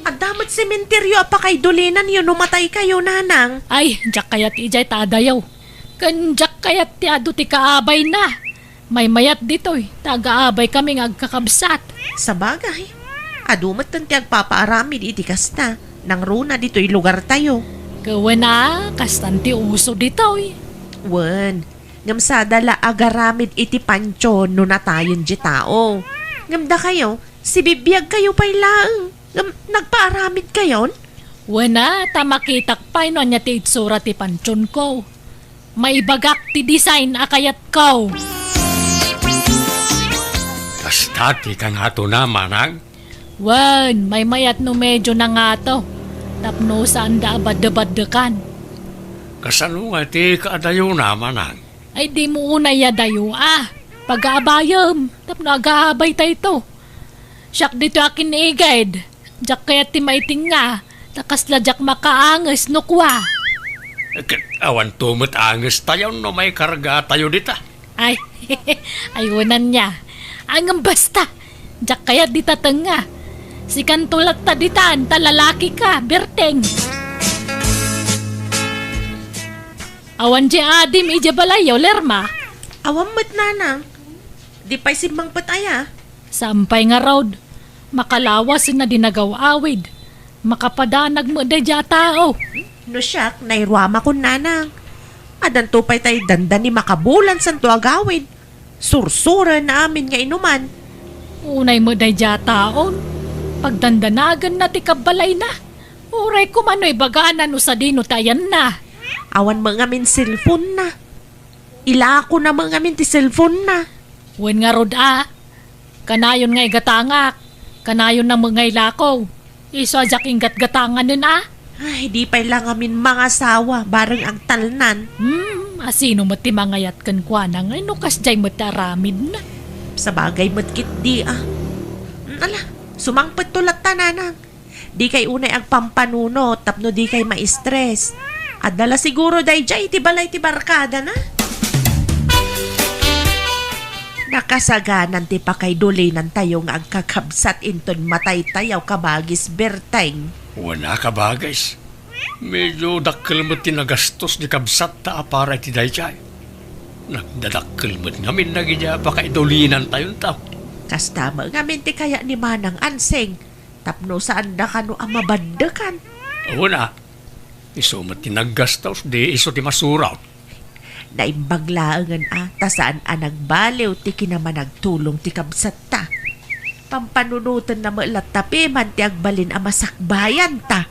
Adda met sementerio a pakaidulinanyo no mataykayo, nanang. Ay, diak kayat idiay ta adayo. Ken diak kayat ti adu ti kaabayna. Maymayat ditoy, ta agaabaykami nga agkakabsat. Sabagay, adu metten ti agpapaaramid iti kasta. Nangruna ditoy lugartayo. Ket wen a, kastan ti uso ditoy. Wen, ngem sada la agaramid iti pantion no natayen ti tao. Ngem dakayo, sibibiagkayo pay laeng. Ngem nagpaaramidkayon? Wen a, ta makitak pay no ania ti itsura ti pantionko. Maibagak ti design a kayatko. Kasta ti kangatona, manang? Wen, maymayat no medyo nangato. Tapno saanda a baddebaddekan. Kasano nga ti kaadayona, manang? Ay, dimo unay adayo a. Pagaabayem, tapno agaabaytayto. Siak ditoy a kiniged. Diak kayat ti maitinga, ta kasla diak makaanges no kua. Ket awanto met angestayon no maikargatayo dita. Ay, ay, wen ania. Ngem basta, diak kayat dita tengnga. Sikanto latta ditan, ta lalakika, Berteng. Awan diay adim idiay balayyo, Lerma? Awan met, nanang. Di pay simmangpet aya? Saan pay ngarud? Makalawasenna di nagaw-awid. Makapadanag met daydiay a tao. No siak, nairuamakon, nanang. Addanto pay tay dandani makabulan santo agawid. Sursurenna amin nga inuman. Unay met daydiay a taon. Pagdandanagenna ti kabbalayna. Uray koma no ibagana no sadino ti ayanna. Awan met ngamin cellphone-na. Ilakona met ngamin ti cellphone-na. Wen ngarud a, kanayon nga igatangak, kanayonna met nga ilako. Isu a diak inggatgatanganen a. Ay, di pay la ngamin mangasawa, bareng agtalnan. Hmm, asino met ti mangayat kenkuana ngay no kasdiay met ti aramidna? Sabagay met ketdi a. Ala, sumangpetto latta, nanang. Dikay unay agpampanunot tapno dikay ma-stress. Adda la siguro daydiay iti balay ti barkadana. Nakasaganan ti pakaidulinantayo nga agkakabsat inton mataytayo, kabagis Berteng. Wen a, kabagis. Medyo dakkel met ti nagastos ni kabsatta a para iti daydiay. Nagdadakkel met ngamin dagiti pakaidulinantayonto. Kasta met ngamin ti kayat ni Manang Ansing. Tapno saanda kano a mabaddekan. Wen a, isu met ti naggastos, di isu ti masurot. Naimbag laengen a, ta saan a nagbaliw ti kinamanagtulong ti kabsatta. Pampanunotenna met latta piman ti agbalin a masakbayanta.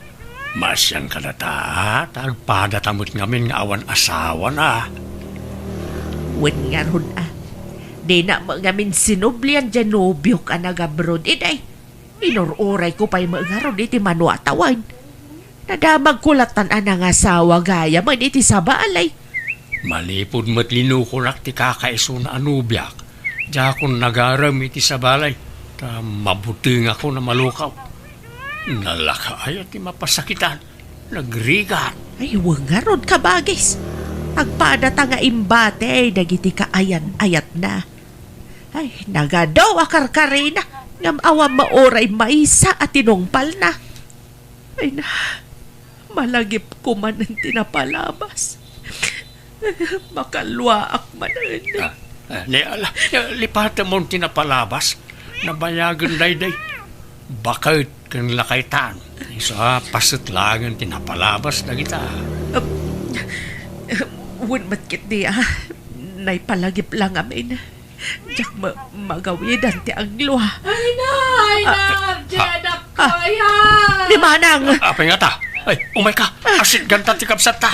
Maasian kadata, ta agpadata met ngamin nga awan asawana. Wen ngarud a, dina met ngamin sinublian diay nobiok a nagabroad, iday. Inur-urayko pay met ngarud iti mano a tawen. Nadamagko lattan a nangasawa gayamen iti sabali. Manipud met linukolak ti kakaisuna a nobiak, diakon nagarem iti sabali, ta mabutengakon a malukaw. Nalaka aya ti mapasakitan. Nagrigat. Ay, wen ngarud, kabagis. Agpadata nga imbati dagiti kaayan-ayatna. Ay, nagadu a karkarina, ngem awan mauray maysa a tinungpalna. Ay na, malagipko manen ti napalabas. Makalluaak manen. Ah, ah, ne, ala, eh, lipatemon ti napalabas. Nabayagen daydi. Baket ken lakaytan. Isu a paset laengen ti napalabas dagita. Um, wen met ketdi, ah. Naipalagip la ngamin. Diak ma-, magawidan ti aglua. Ay na, ay na, Ah, ah, Jed, ah, ah, ayan. Ni Manang! Ah, apay ngata? Ay, umayka. Asitganta ti kabsatta.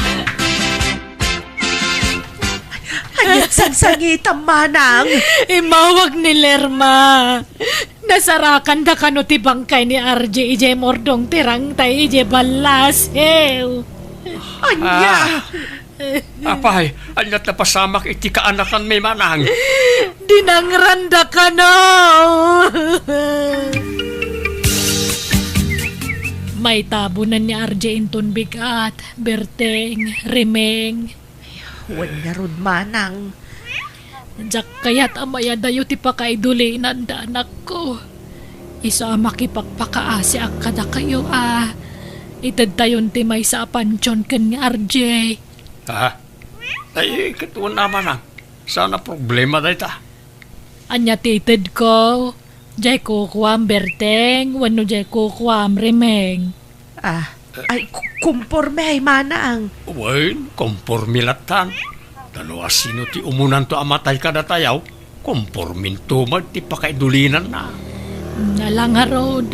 Aniat sangsangitam, Manang? Immawag ni Lerma. Nasarakanda kano ti bangkay ni R J idiay murdong ti rangtay idiay ballasew. Ania? Ah. Apay, aniat napasamak iti kaanakanmi, Manang? Dinangranda kano. Maitabonen ni R J inton bigat, Berteng, Rimeng. Wen ngarud, Manang. Diak kayat a mayadayo ti pakaidulinanda, anakko. Isu a makipakpakaasiak kadakayo a itedtayon ti maysa a pantion ken ni R J. Ha? Ay, ket wen a, Manang. Saan a problema dayta? Ania ti itedko? Diay kukuam, Berteng, wenno diay kukuam, Rimeng? Ah, ay, ku-, kumpormi, Manang. Wen, kumpormi lattan. Ta no asino ti umunanto a matay kadatayo, kumporminto met ti pakaidulinanna. Ala ngarud,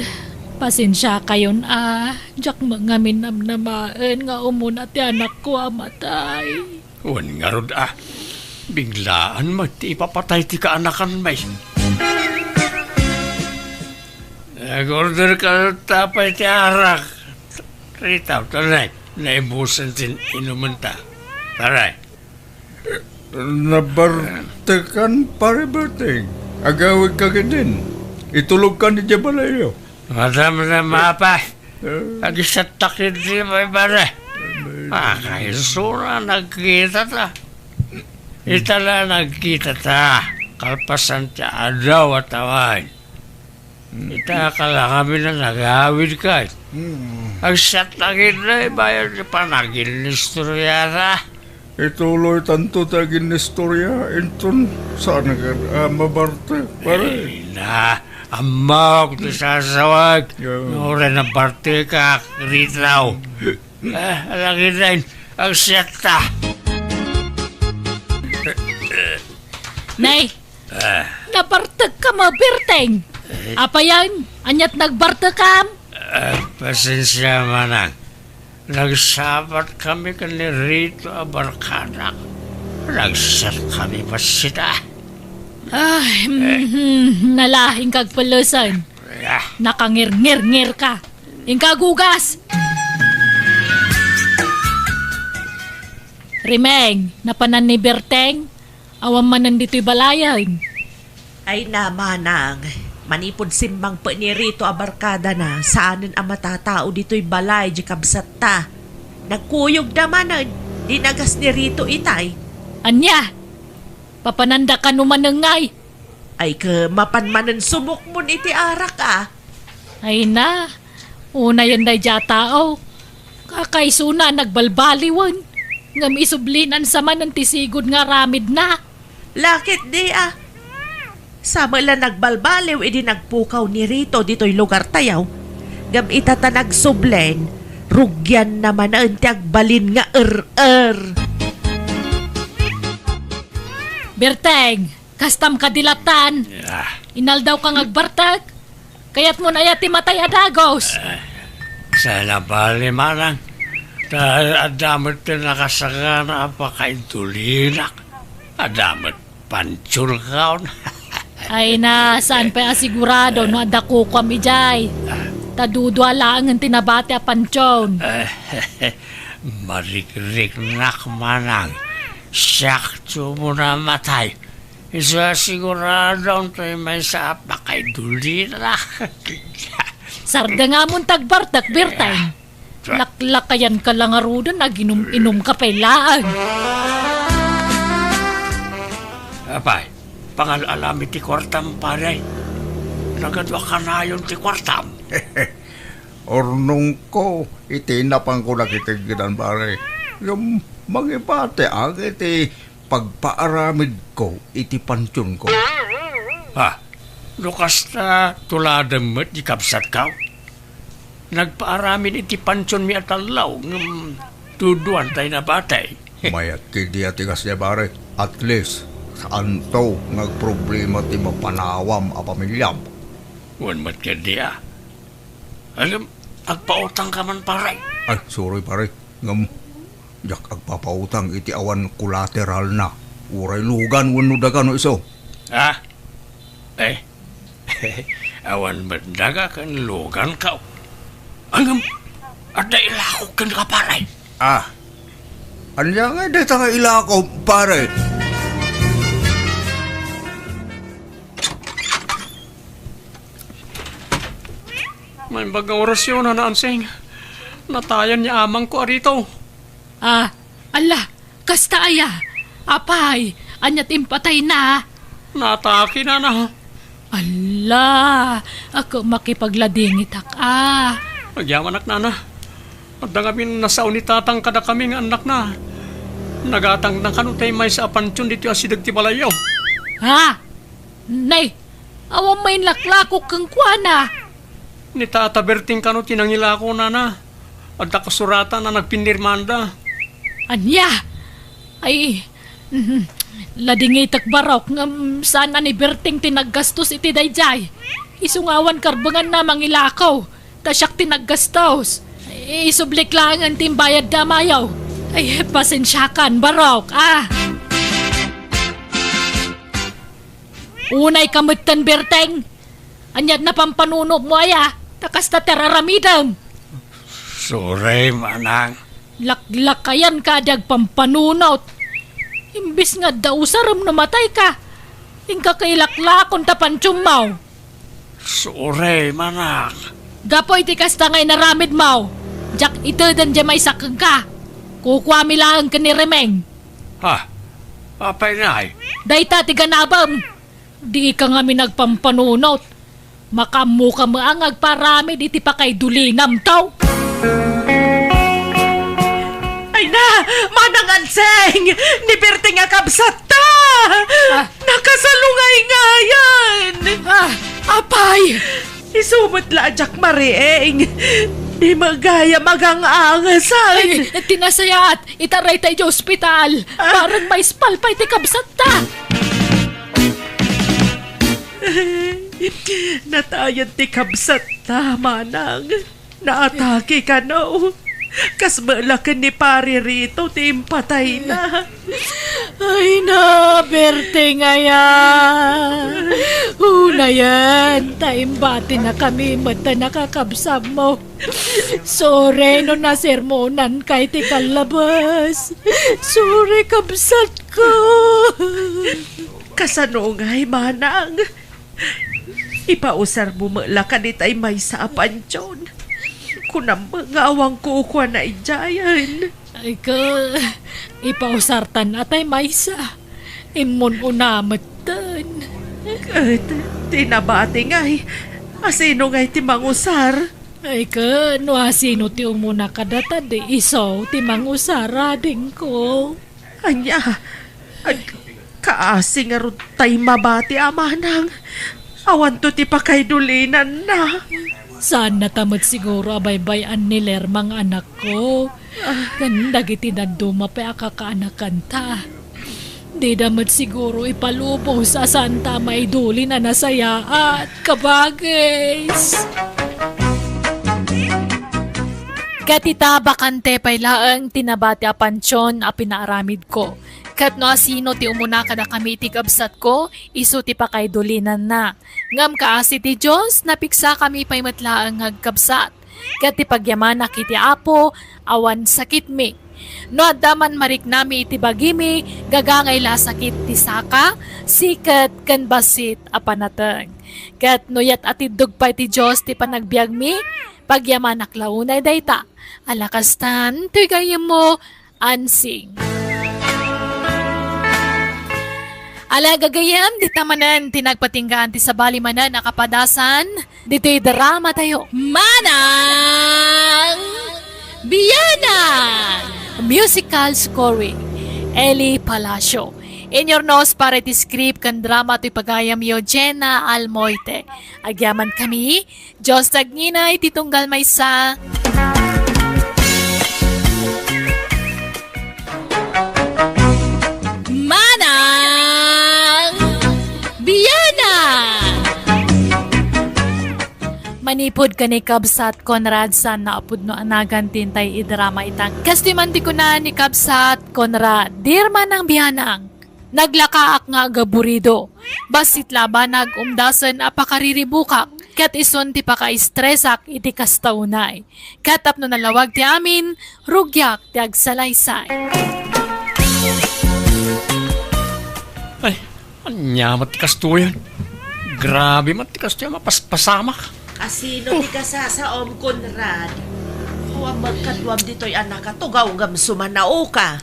pasensiakayon a, diak met ngamin namnamaen nga umuna ti anakko a matay. Wen ngarud a, biglaan met ti ipapatay ti kaanakanmi. Nag-order ka ta pay ti arak. Rita, tanay, naibusan ti inumenta. Taray. Nabartekan, Pare Berting. Agawidka ketdin. Itulogkan idiay balayyo. Madam na mapa. Eh. Agisattak iti baybara. Ay, ah, kaisuna nagkitata. Ita la nagkitata. Kalpasan ti adaw a tawen. Ita, kalakami na nagawid kay. Hmm. Agsattak iti bayad ti panaginnistoriata. Ituloy tanto ti aginnistoria, inton saan nga, ah, mabartek, pare? Ay na, ammok ti sasawag. Yeah. Nuray nabartekak, Ritaw. Ah, alagiden, agsiatta. Nay, ah, nabartek ka, mabarteng. Eh. Apayan, aniat nagbartekam? Ah, pasensia, manang. Nagsabat kami ken ni Rito a barkadak. Nagsat kami bassit a. Ay, eh, mhm, nalaing kag pelesan. Ah. Nakangirngirngir ka. Inka agugas! Rimeng, napanan ni Berteng? Awan manen ditoy balayen. Ay na, manang, manipud simmangpet ni Rito a barkadana, saanen a matatao ditoy balay di kabsatta. Nagkuyogda manen, dinagas ni Rito itay. Ania? Papananda kano manen ngay? Ay, ke, mapan manen sumukmon iti arak, a. Ay na, unayen daydiay a tao. Kakaisuna a nagbalbaliwen, ngem isublinan sa manen ti sigud nga aramidna. Lakit di, a. Sa met la nagbalbaliw idi nagpukaw ni Rito ditoy lugartayo. Ngem ita ta nagsublen, rugianna manen ti agbalin nga er-er. Berteng! Kastam kadi lattan. Ah. Inaldaw ka nga agbartek. Kayatmon aya ti matay a dagus? Ah, saan a bali, manang. Ta adda met ti nakasagana a pakaintulinak. Adda met pantiolkaon. Ay na, saan pay a sigurado no adda kukuam idiay? Ta dudua laengen ti nabati a pantion. Marikriknak, manang. Siak ti umuna a matay. Isu a sigurado, tay maysa a pakaidulina. Sarda nga amon tagbartek, Berteng. Laklakayan ka la ngaruden, aginum-inum ka pay laeng. Apay, pangal-alami ti kuartam, pare. Nagadu a kanayon ti kuartam. Urnongko iti napanko nakitenggedan, pare. Ngem mangibati ak iti pagpaaramidko iti pansionko. Ha? No kasta, tuladem met di kabsatko? Nagpaaramid iti pansionmi a tallo, ngem duduan tay nabati. Mayat ketdi a ti kasdiay, pare. At least, saanto nga agproblema ti mapanawam a pamiliam. Wen met ketdi a. Ngem, agpautang ka man, pare. Ay, sorry, pare. Ngem, diak agpapautang iti awan kolateralna. Uray lugan wenno daga no isu. Ah? Eh? Awan met daga ken luganko. Ngem, adda ilakok kenka, pare. Ah. Ania ngay dayta nga ilako, pare? Naimbag nga orasyon, Nana Ansing. Natayan ni amangko a Rito. Ah, ala, kasta aya? Apay, ania ti impatayna? Naatake, Nana. Ala, ako makipagladingitak a. Agyamanak, Nana. Adda ngamin nasao ni Tatang kadakami nga annakna. Nagatangna kano tay maysa a pantion ditoy asideg ti balayyo. Ha? Nay, awan main laklakok kenkuana. Ni Tata Berting kano ti nangilako, Nana. Adda kasuratan a nagpinirmanda. Ania? Ay, mhm. Ladingitek, Barok, ngem saan a ni Berting ti naggastos iti daydiay. Isu nga awan karbenganna mangilako, ta siak ti naggastos. Isublik laengen ti imbayadda a mayo. Ay, pasensiakan, Barok, ah. Unay ka metten, Berteng. Ania ti napampanunotmo aya? Ta kasta ti ar-aramidem. Sorry, manang. Laklakayan ka a di agpampanunot. Imbes nga adda usarem no matay ka, inka ka ilaklakon ta pantionmo. Sorry, manang. Gapu iti kasta nga inaramidmo, diak iteden diay maysa kenka. Kukuami laeng ken ni Remeng. Ha? Apay, Nay? Dayta ti ganabem. Dika ngamin agpampanunot. Makaammoka met nga agparamid iti pakaidulinamto. Ay na, Manang Anseng! Ni Berting a kabsatta! Ah. Nakasalungayngayan! Ah, apay! Isu met la a diak mariing. Di met gayam agang-angasan. Ay, ti nasayaat, itaray ta idiay ospital. Ah. Bareng maispal pay ti kabsatta. Natayan ti kabsatta, manang. Naatake kano. Kas met la ken ni Pari Rito ti impatayna. Ay na, Berteng aya. Unayen, ta imbatinakami met ta nakakabsatmo. Sorry no nasermonanka iti kallabas. Sorry, kabsatko. Kasano ngay, manang? Ipausarmo met la kaditay maysa a pantion. Kunam nga awan kukuana idiayen. Ay ka, ipausartan atay maysa. Immun-una metten. Ket ti nabati ngay, asino ngay ti mangusar? Ay ka, no asino ti umuna kadata, di isu ti mangusar, adingko. Ania? Ag-, kaasi ngarud tay mabati a manang. Awanto ti pakaidulinanna. Saannata met siguro a baybay-an ni Lerma nga anakko. Ken dagiti dadduma pay a kakaanakanta. Dida met siguro ipalubos a saanta a maidulin a nasayaat, kabagis. Ket ita, bakante pay laeng ti nabati a pantion a pinaaramidko. Ket no asino ti umuna kadakami iti kabsatko, isu ti pakaidulinanna. Ngem kaasi ti Dios, napiksakami pay met laeng nga agkabsat. Ket ti pagyamanak iti Apo, awan sakitmi. No adda man mariknami iti bagimi, gagangay la a sakit ti saka, siket, ken bassit a panateng. Ket no yat atiddog pay ti Dios ti panagbiagmi, pagyamanak la unay dayta. Ala kastan, toy gayyemmo, Ansing. Ala gagayyem, dita manen ti nagpatinggaan ti sabali manen a kapadasan ditoy drama tayo. Manang Bianang! Musical scoring, Eli Palacio. Inyurnos para iti script ken drama toy pagayamyo, Jenna Almoite. Agyaman kami, Dios ti agnginay ti tunggal maysa. Manang Bianang! Manipud ken ni Kabsat Conrad, saan a pudno a nagan ti intay idrama ita. Kastoy man ti kuna ni Kabsat Conrad, Dear Manang Bianang, naglakaak nga agaburido. Bassit la a banag umdasen a pakariribukak, ket isun ti pakaistresak iti kasta unay. Ket tapno nalawag ti amin, rugiak ti agsalaysay. Ay, ania met ti kastoyen? Grabe met ti kastoy a mapaspasamak. Asino ti kasasaom, Conrad? Awan met kaduam ditoy a nakatugaw ngem sumanaoka.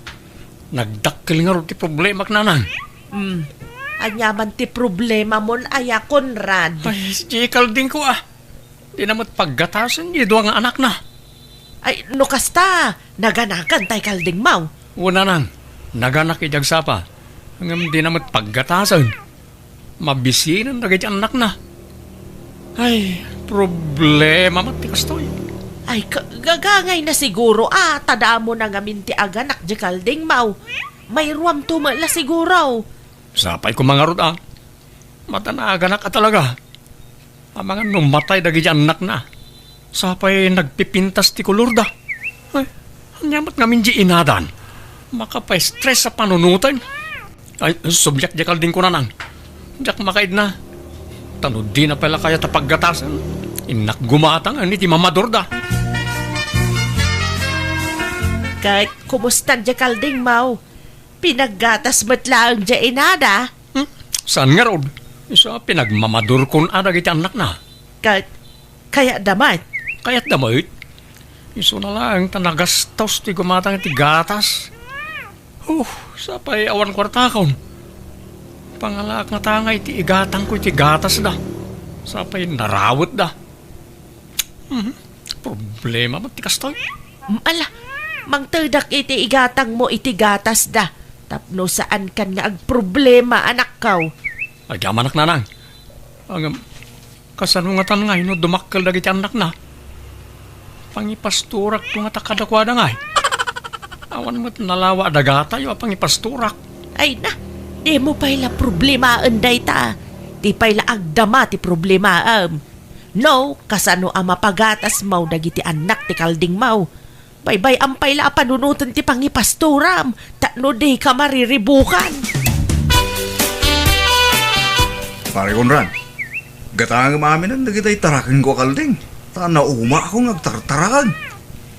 Nagdakkel ngarud ti problemak, Nanang. Hmm. Ania man ti problemamon aya, Conrad? Ay, si Kalding ko, ah. Dina met paggatasen ti dua nga anakna. Ay, no kasta, naganakan tay Kaldingmaw. Wen, Nanang, naganak idi agsapa. Ngem dina met paggatasen. Mabisinen dagiti annakna. Ay, problema met ti kastoy. Ay, ka-, gagangayna siguro, ah, ta damo na ngamin ti aganak di Kaldingmaw. Mayruamto met la siguro. Sapay koma ngarud, ah. Madanaganak a talaga. Amangan no matay dagiti annakna. Sapay nagpipintas ti kolorda. Ay, ania met ngamin di inadan? Makapaistres a panunoten. Ay, subyak di Kalding ko, Nanang. Diak makaidna. Ta no dina pay la kayat a paggatasen, innak gumatang iti mamadurda. Ket kumusta di Kaldingmaw? Pinaggatas met laeng di inada? Hmm? Saan ngarud? Isu a pinagmamadurkon a dagiti annakna. Ka-, kayatda met? Kayatda met? Isuna laeng ta nagastos ti gumatang iti gatas. Huh, sapay awan kuartakon. Pangalaak ngata nga iti igatangko iti gatasda. Sapay narawetda. Mhm. Problema met ti kastoy. Mm, ala, mangtedak iti igatangmo iti gatasda. Tapno saankan nga agproblema, anakko. Agyamanak, Nanang. Ngem, kasano ngatan nga no dumakkel dagiti annakna? Pangipastorakto ngata kadakuada ngay. Awan met nalawa a dagatayo a pangipastorak. Ay na, dimo pay la problemaen dayta. Di pay la agdama ti problemaem. No, kasano a mapagatasmo dagiti annak ti Kaldingmo? Baybay-am pay la a panunoten ti pangipastoram, tapno dika mariribukan. Pare Conrad, gatangem aminen dagitay tarakenko a Kalding, ta naumaakon nga agtartarakag.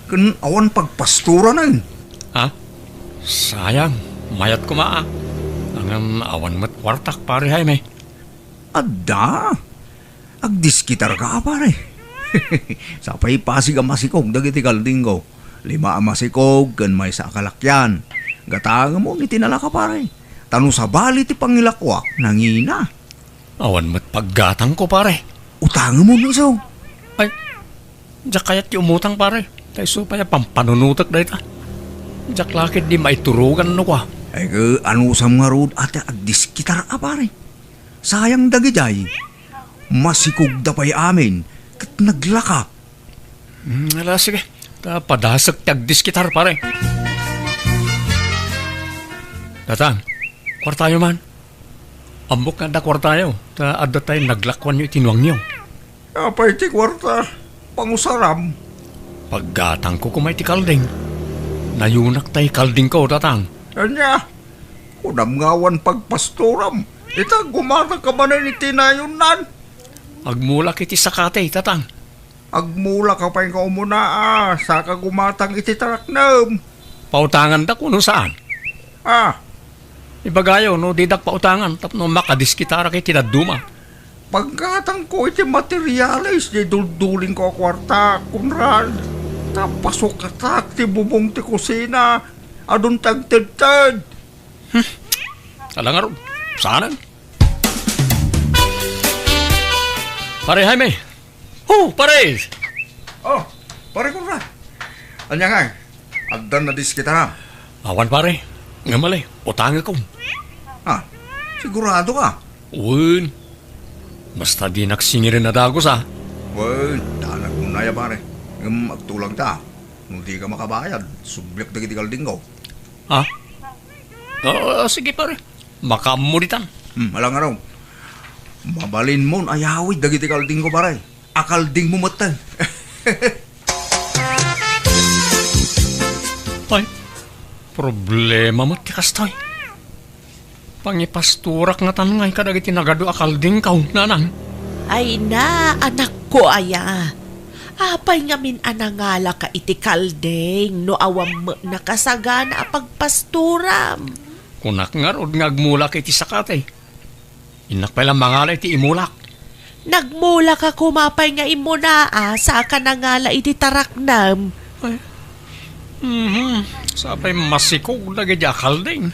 Ken awan pagpastoranen. Ha? Sayang, mayat koma a. Ngem awan met kuartak, Pare Jaime. Adda. Agdiskitarka a, pare. Sapay pasig a masikog dagiti Kaldingko. Lima a masikog ken maysa a kalakian. Gatangemon iti nalaka, pare. Ta no sabali ti pangilakuak, nangina. Awan met paggatangko, pare. Utangemon isu. Ay, diak kayat ti umutang, pare. Ta isu pay a pampanunotek dayta. Diak la ketdi maiturogan no kua. Ay, ke, anusam ngarud a ti agdiskitar a, pare. Sayang dagijay. Masikogda pay amin ket naglaka. Hmm, ala, sige. Ta padasek ti agdiskitar, pare. Tatang, kuartayo man. Ammok nga adda kuartayo, ta adda tay naglakuanyo iti nuangyo. Apay ti kuarta? Pangusaram. Paggatangko koma iti kalding. Nayunak tay kaldingko, Tatang. Ania? Kunam nga awan pagpastoram. Ita, gumatangka manen iti nayonnan. Agmulak iti sakati, Tatang. Agmulak ka pay nga umuna, a, saka gumatang iti taraknem. Pautangandak wenno saan? A. Ibagayo no didak pautangan tapno makadiskitarak iti dadduma. Paggatangko iti materialis ti duldulingko a kuarta, Conrad. Ta pasukatak ti bubong ti kusina. Adun ti agtedted. Hmm. Ala ngarud, saanen? Pare Jaime! Oh, pare! Oh, pare Conrad. Ania ngay? Addan nadiskita? Awan, pare. Ngem ali, utangekon. Ah, sigurado ka? Wen. Basta dinak singiren a dagus, a. Wen, danag unay a, pare. Ngem agtulagta. No dika makabayad, subliak dagiti kaldingko. Ha? Ah, sige, pare. Makaammo ditan. Hmm, ala ngarud. Mabalinmon ayawid dagiti kaldingko, pare. Akaldingmo metten. Ay, problema met ti kastoy. Pangipastorak ngatan ngay kadagiti nagadu a kaldingko, nanang. Ay na, anakko aya. Apay ngamin a nangalaka iti kalding no awan met nakasagana a pagpastoram? Kunak ngarud nga agmulak iti sakati. Innak pay la mangala iti imulak. Nagmulak a koma pay nga immuna a saka nangala iti taraknem. Ay. Mhm. Sapay masikog dagiti akalding.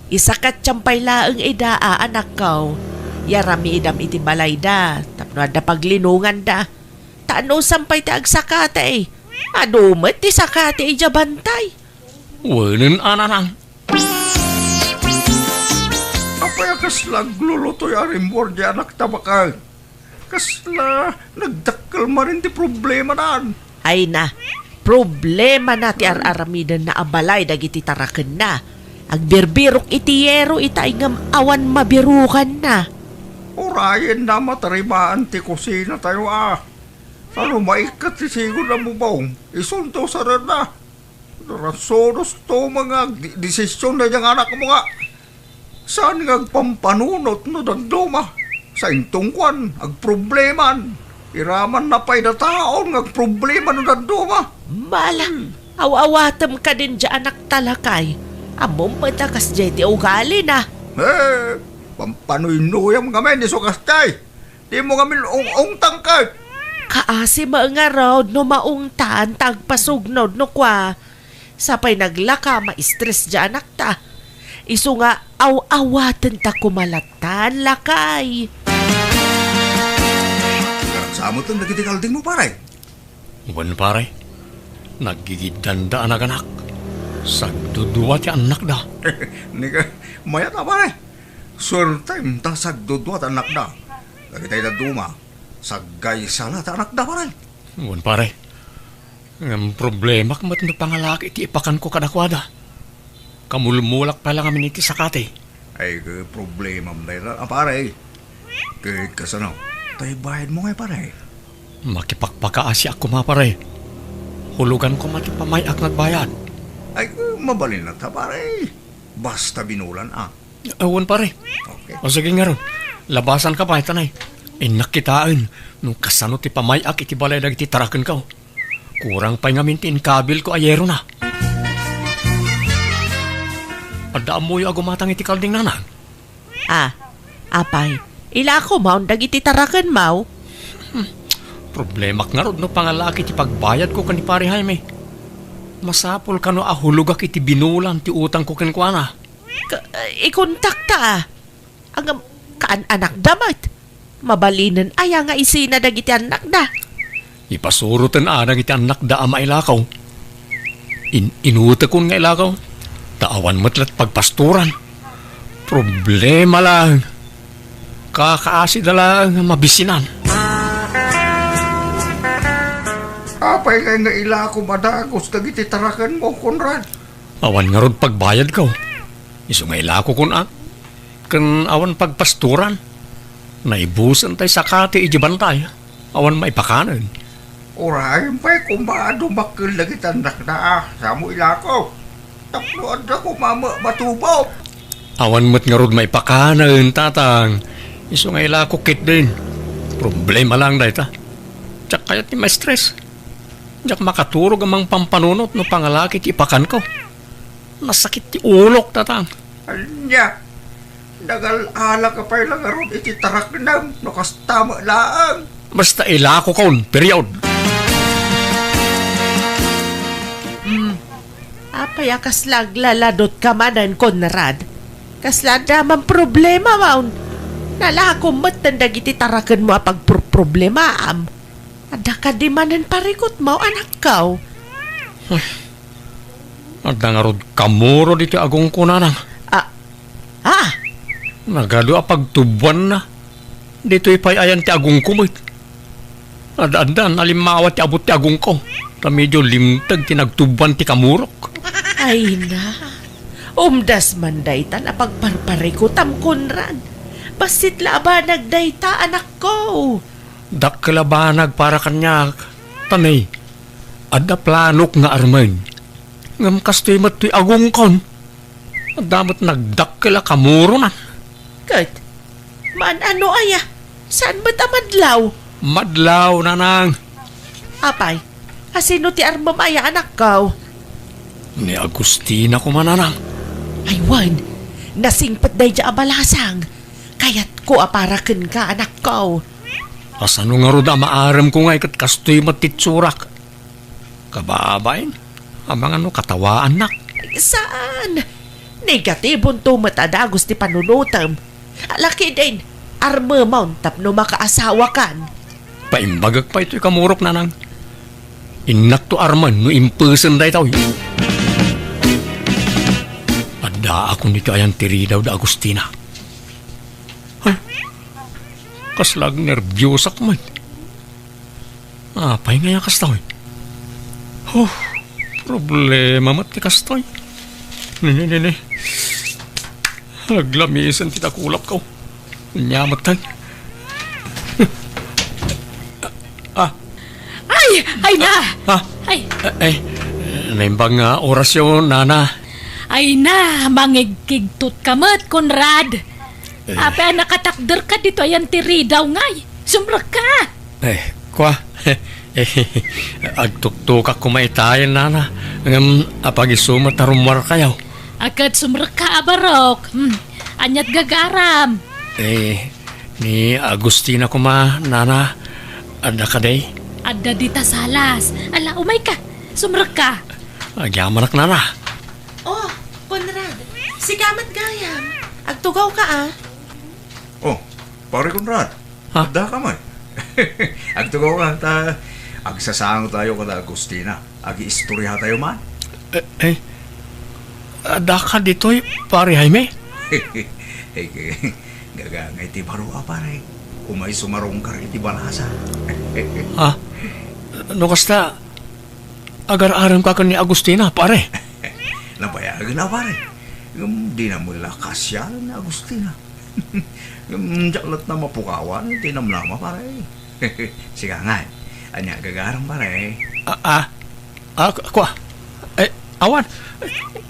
Isakatyan pay laeng ida a anakko. Yaramidam iti balayda tapno adda paglinonganda. Ta anusam pay ti agsakati. Adu met ti sakati idiay bantay. Wenen a nanang. Apay a kasla aglulutoy a rimmuar di anakta baket? Kasla nagdakkel manen ti problemanan. Ay na, problemana ti ar-aramidenna a balay dagiti tarakenna. Agbirbirok iti yero itay ngem awan mabirukanna. Urayenna matarimaan ti kusinatayo a. Ano maikkat ti sigud a bubong, isunto sarenna. Narasudos to nga agdi-, desisyon na diyang anakmo nga. Saan nga agpampanunot no dadduma? Saintong kuan, agprobleman. Iraman na pay da taon nga agproblema no dadduma. Mala, hmm. Aw-awatem kadin dia anak talakay. Ammom met a kasdiay ti ugalina. Eh, pampanuynuyam ngamin isu kasdiay. Dimo ngamin ung-ungtang ket. Kaasi met ngarud no maungtan ta agpasugnod no kua. Sapay naglaka, ma-stress dia anakta. Isu nga aw-awaten ta koma lattan, lakay. Karaksa met dagiti kaldingmo, pare? Wen, pare. Naggigiddanda a naganak. Sagdudua ti annakda. Nika, mayat a, pare. Suertem ta sagdudua ti annakda. Dagitay dadduma, saggaysa la ti annakda, pare. Wen, pare. Ngem problemak met no pangalaak iti ipakanko kadakuada. Kamulmulak pay la ngamin iti sakati. Ay, ke problemam dayta, a, pare. Ke kasano? Tay bayadmo ngay, pare? Makipakpakaasiak koma, pare. Hulugan koma ti pamay-ak nga agbayad. Ay, ke mabalin latta, pare. Basta binulan, a. Awan, pare. Okay. O sige ngarud, labasanka pay, tanay. Innak kitaen no kasano ti pamay-ak iti balay dagiti tarakenko. Kurang pay ngamin ti inkabilko a yerona. Adda ammoyo a gumatang iti kalding, nanang? Ah, apay, ilako maon dagiti tarakenmo? Hmm, problemak ngarud no pangalaak iti pagbayadko ken ni Pare Jaime. Masapul kano a hulogak iti binulan ti utangko kenkuana. Ka-, ikontakta, a. Ngem, kaan-anakda met. Mabalinen aya nga isina dagiti annakda? Ipasuroten a dagiti annakda a mailakaw. In-inutekon nga ilakaw, ta awan met la ti pagpastoran. Problema laeng. Kakaasida laeng nga mabisinan. Apay ngay nga ilakom a dagus dagiti tarakenmo, Conrad? Awan ngarud pagbayadko. Isu nga ilakokon a. Ken awan pagpastoran. Naibusen tay sakati idiay bantay. Awan maipakanen. Uray pay koma a dumakkel dagiti annakna a, sa mo ilako. Tapno adda koma met matubok. Awan met ngarud maipakanen, tatang. Isu nga ilako ketdin. Problema laeng dayta. Diak kayat ti ma-stress. Diak makaturog a mangpampanunot no pangalaki ti ipakanko. Nasakit ti ulok, tatang. Ania? Nagal-alaka pay la ngarud iti taraknem no kasta met laeng. Basta ilakokon, period. Hmm. Apay a kasla aglaladotka manen, Conrad? Kasla adda man problema, waon? Nalakom metten dagiti tarakenmo a pagproproblemaam. Adda kadi manen parikutmo, anakko? Adda ngarud kamuro ditoy agongko, nanang. Ah, ah. Nagadu a pagtuboanna. Ditoy pay ayan ti agongko met. Ad-addan a limmawa ti abut ti agongko. Ta medio limteg ti nagtuboan ti kamurok. Ay na. Umdas man daytan a pagparparikutam, Conrad. Bassit la a banag dayta, anakko. Dakkel a banag para kaniak, ta nay, adda planok nga armen. Ngem kastoy met toy agongkon. Adda met nagdakkel a kamuronan. Ket, maan-ano aya? Saan met a madlaw? Madlaw, nanang. Apay, asino ti armem aya, anakko? Ni Agustina koma, nanang. Ay wen, nasingpet daydiay a balasang. Kayatko a para kenka, anakko. Kasano ngarud a maaremko ngay ket kastoy met ti itsurak? Kababain, amangan no katawaannak? Saan? Negatibonto met a dagus ti panunotem. Lakidin, armemon tapno makaasawakan. Paimbagek pay toy kamurok, nanang. Innakto armen no impesen daytoy. Addaakon ditoy ayan ti ridaw da Agustina. Ay, kasla agnerbiosak met. Apay ngay a kastoy? Huh, problema met ti kastoy. Ni, ni, ni, ni. Aglamisen ti dakulapko. Ania met tay? Ah. Ay! Ay na! Ah. Ay! Ay, naimbag nga orasyo, nana. Ay na, mangigkigtot ka met, Conrad. Eh. Apay a nakatakder ka ditoy ayan ti ridaw ngay? Sumrekka! Eh, kua. Eh, agtuktukak koma itayen, nana. Ngem, apag-isu met a rummuarkayo? A, ket sumrekka a barok. Hmm. Aniat gagaram? Eh, ni Agustina koma, nana, adda kadi? Adda dita salas. Ala, umayka. Sumrekka. Agyamanak, nana. Oh, Conrad, sika met gayam. Agtugawka, a. Oh, Pare Conrad, ha? Addaka met. Agtugawka ta agsasangotayo kada Agustina. Agiistoriatayo man. Eh, eh, addaka ditoy, Pare Jaime? Eh, gagangay ti baro a, pare. Umay sumarungkar iti balasa. Ha? No kasta, agar-aremka ken ni Agustina, pare? Nabayagen a, pare. Ngem dina met la kasialan ni Agustina. Ngem diak latta mapukawan ti namnama, pare. Sika ngay, ania gagarem, pare? Ah, ah. Ah, ku-, kua. Eh, awan.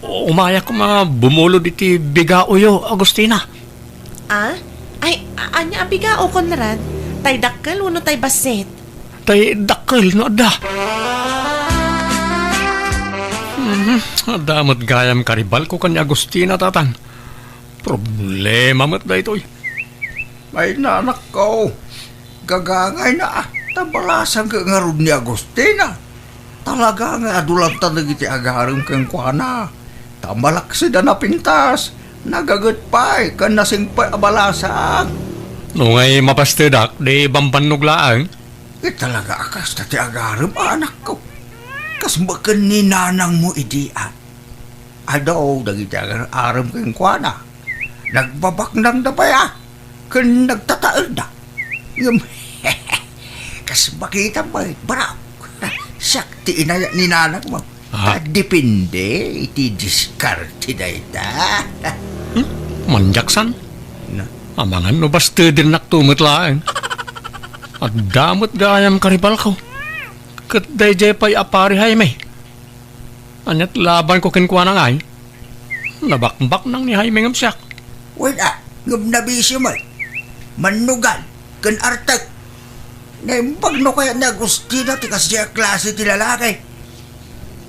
Umayak koma bumulod iti bigaoyo, Agustina. Ah? Ay, a-, ania a bigao, Conrad? Tay dakkel wenno tay bassit? Tay dakkel no adda. Mhm, adda met gayam karibalko ken ni Agustina, tatang. Problema met daytoy. Ay, nanakko, gagangayna, ta balasang ket ngarud ni Agustina. Talaga nga adu latta dagiti agarem kenkuana. Ta malaksid a napintas, nagaget pay, ken nasingpet a balasang. No ngay mapastedak, di bambannog laeng. Ket talaga a kasta ti agarem, anakko. Kas baken ni nanangmo idi, a. Adu dagiti agar-arem kenkuana. Nagbabaknangda pay, a, ken nagtataerda. Ngem, kas makita met, barok. Siak ti inayat ni nanangmo. Ah. Ta depende iti diskarte dayta. Hmm? Manjaksan? Na? Amangan no bastedennakto met laeng. Adda met gayam karibalko. Ket daydiay pay a pari Jaime. Aniat labanko kenkuana ngay? Nabakbaknang ni Jaime ngem siak. Wen a, ngem nabisio met. Mannugal ken artek. Naimbag no kayat ni Agustina ti kasdiay a klase ti lalaki.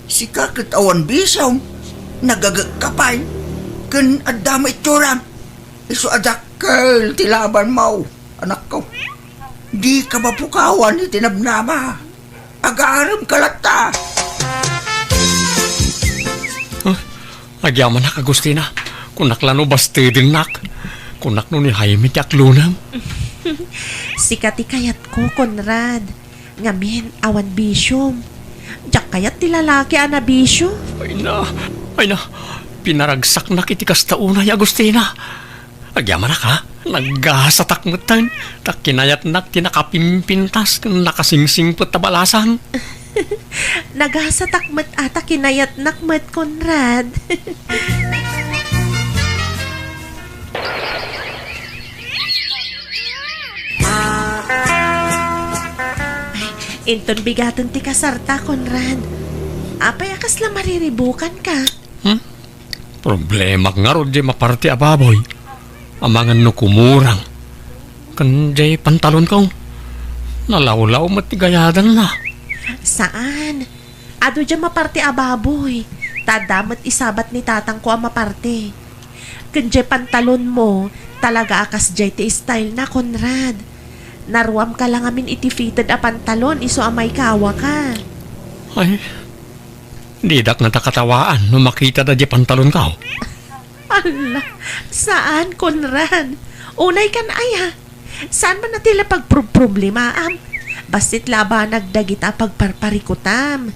Sika ket awan bisiom, nagagekka pay, ken adda met itsuram. Isu a dakkel ti labanmo, anakko. Dika mapukawan iti namnama. Agaremka latta. Ah, agyamanak, Agustina. Kunak la no bastedennak. Kunak no ni Jaime ti aklonem. Sika ti kayatko, Conrad. Ngamin, awan bisiom. Diak kayat ti lalaki a nabisio. Ay na, ay na. Pinaragsaknak iti kasta unay, Agustina. Agyamanak, ha? Nagasatak metten, ta kinayatnak ti nakapimpintas ken nakasingsingpet a balasan. Nagasatak met a ta kinayatnak met, Conrad. Ay, inton bigaten ti kasarta, Conrad. Apay a kasla mariribukanka? Hmm? Problemak ngarud diay maparte a baboy. Amangan no kumurang. Ken diay pantalonko. Nalawlaw met ti gayadanna. Saan. Adu diay maparte a baboy. Ta adda met isabat ni tatangko a maparte. Ken diay pantalonmo, talaga a kasdiay ti style na, Conrad. Naruamka la ngamin iti fitted a pantalon isu a maikawaka. Ay, didak ngata katawaan no makita daydiay pantalonko. Ala, saan, Conrad? Unay kan aya. Saan man a ti la pagproproblemaam? Bassit la a banag dagita a pagparparikutam.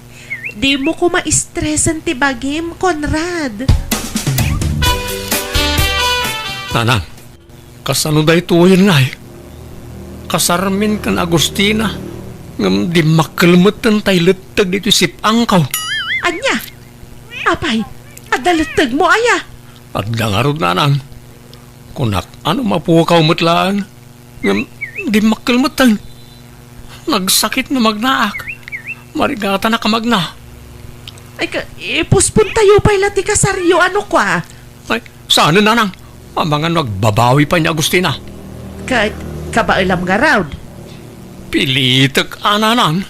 Dimo koma stresen ti bagim, Conrad. Nanang, kasano daytoyen ngay? Kasarmin ken Agustina, ngem dimmakkel metten tay letteg ditoy sip-angko. Ania? Apay, adda lettegmo aya? Adda ngarud, nanang. Kunak, ano mapukaw met laeng? Ngem dimmakkel metten. Nagsakit no magnaak. Marigatanak a magna. Ay, ka, ipuspon tayo pay la ti kasaryo, ano kwa? Ay, saan, nanang? Amangan no agbabawi pay ni Agustina. Ket, kabaelam ngarud. Pilitek a, nanang.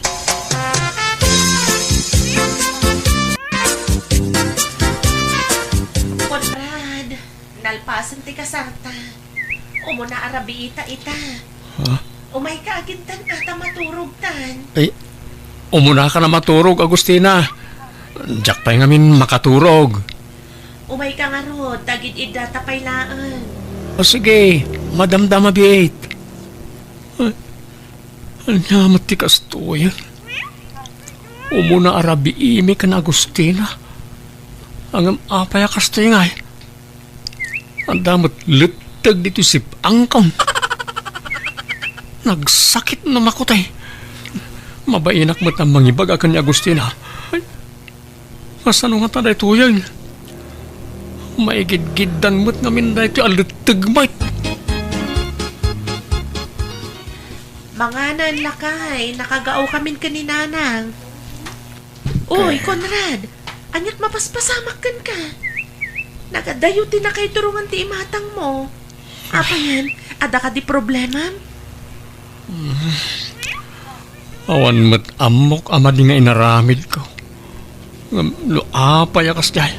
Conrad, nalpasen ti kasarta. Umuna a rabiita ita. Ha? Umayka agidtan a ta maturogtan. Ay, umunaka a maturog, Agustina. Diak pay ngamin makaturog. Umayka ngarud, ta agid-iddata pay laeng. O sige, madamdama biit. Ay, ania met ti kastoyen? Umuna a rabiimi ken Agustina. Ngem apay a kastoy ngay? Adda met letteg ditoy sip-angko. Nagsakit no makutay. Mabainak met a mangibaga ken ni Agustina. Ay, kasano ngata daytoyen? Maigidgiddan met ngamin daytoy a letteg met. Manganan, lakay, nakagaawkamin ken ni Nanang. Uy, Conrad, aniat mapaspasamak kenka? Nagadayo ti nakaiturongan ti imatangmo. Apayen, adda kadi problemam? Awan met ammok a madi nga inaramidko. Ngem no apay a kasdiay,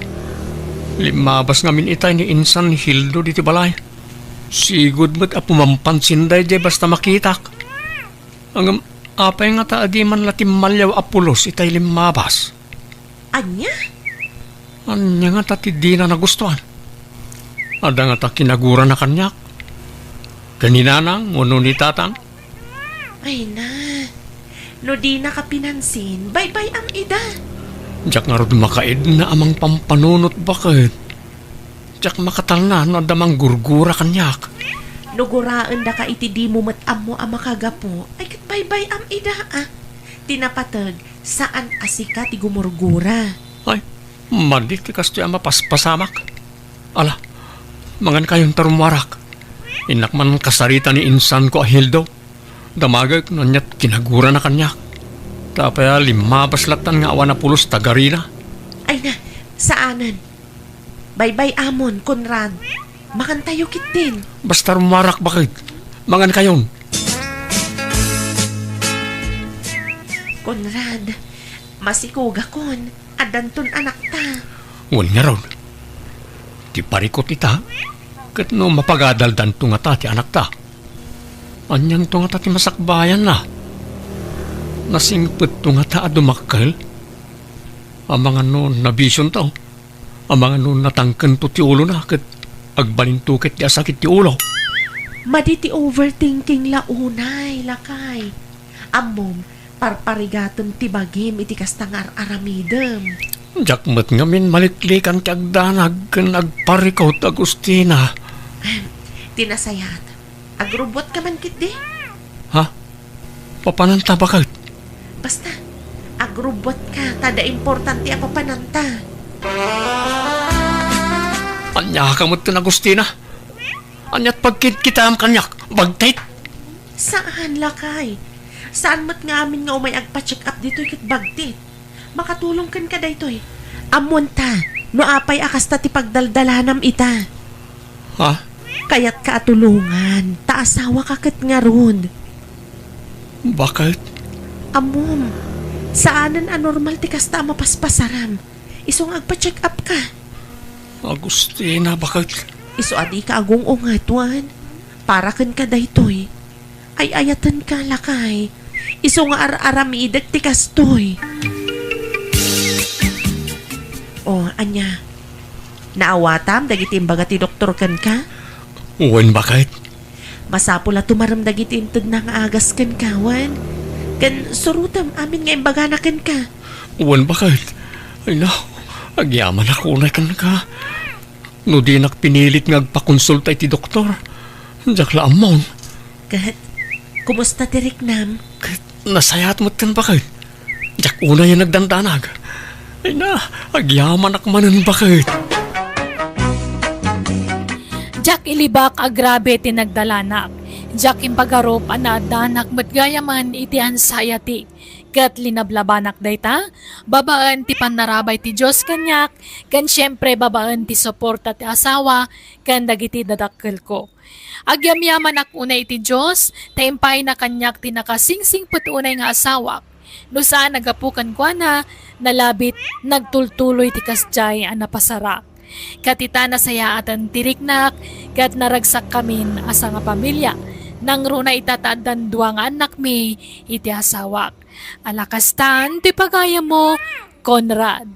limmabas ngamin itay ni insan ni Hildo ditoy balay. Sigud met a pumampansin daydiay basta makitak. Ngem apay ngata a di man la timmaliaw a pulos itay limmabas? Ania? Ania ngata ti dina nagustuan? Adda ngata kinagurana kaniak? Ken ni Nanang wenno ni Tatang? Ay na, no dinaka pinansin, baybay-am ida. Diak ngarud makaidna a mangpampanunot baket. Diak makatalna no adda manggurgura kaniak. No guraendaka iti dimo met ammo a makagapu, ay ket baybay-am ida, a. Ti napateg, saan a sika ti gumurgura. Ay, madi ti kastoy a mapaspasamak. Ala, mangankayon ta rummuarak. Innak man kasarita ni insanko a Hildo. Damagek no aniat kinagurana kaniak. Ta apay a limmabas lattan nga awan a pulos ta garina? Ay na, saanen. Baybay-amon, Conrad. Mangantayo ketdin. Basta rummuarak, baket. Mangankayon. Conrad, masikugakon. Addanton anakta. Wen ngarud, ti parikut ita, ket no mapagadaldanto ngata ti anakta, anianto ngata ti masakbayanna? Nasingpetto ngata a dumakkel? Amangan no nabisionto? Amangan no natangkento ti ulona ket agbalinto ket ti asakit ti ulo? Madi ti overthinking la unay, lakay. Ammom, parparigatem ti bagim iti kasta nga ar-aramidem. Diak met ngamin maliklikan ti agdanag ken agparikut, Agustina. Ahem, ti nasayaat, agrubbuatka man ketdi. Ha? Papananta, baket? Basta, agrubbuatka ta adda importante a papananta. Ania ka metten, Agustina? Aniat pagkitkitaem kaniak? Bagtit? Saan, lakay. Saan met nga amin nga umay agpa-check up ditoy ket bagtit. Makatulong kenka daytoy. Ammonta, no apay a kasta ti pagdaldalanam ita. Ha? Kayatka a tulongan, ta asawaka ket ngarud. Baket? Ammom, saanen a normal ti kasta a mapaspasaram. Isu nga agpa-check up ka. Agustina, baket? Isu a dika agung-unget, wen. Para kenka daytoy. Ay-ayatenka, lakay. Isu nga ar-aramidek ti kastoy. O, ania? Naawatam dagiti imbaga ti doktor kenka? Wen, baket. Masapul a tumarem dagiti intedna nga agas kenka, wen. Ken surotem amin nga imbagana kenka. Wen, baket. Ay, no, agyamanak unay kenka. No dinak pinilit nga agpakonsulta iti doktor, diak la ammon. Ket, kumusta ti riknam? Ket, nasayaat metten, baket. Diak unay a nagdandanag. Ay na, agyamanak manen, baket. Diak ilibak a grabe ti nagdalanak. Diak impagarup a naaddanak met gayamen iti anxiety. Ket linablabanak dayta, babaen ti pannarabay ti Dios kaniak, ken siempre babaen ti suporta ti asawa ken dagiti dadakkelko. Agyamyamanak unay iti Dios, ta impayna kaniak ti nakasingsingpet unay nga asawak. No saan a gapu kenkuana, nalabit, nagtultuloy ti kasdiay a napasarak. Ket ita nasayaaten ti riknak, ket naragsakkamin a sangapamilia. Nangruna ita ta addan dua nga annakmi iti asawak. Ala kastan ti pagayammo, Conrad.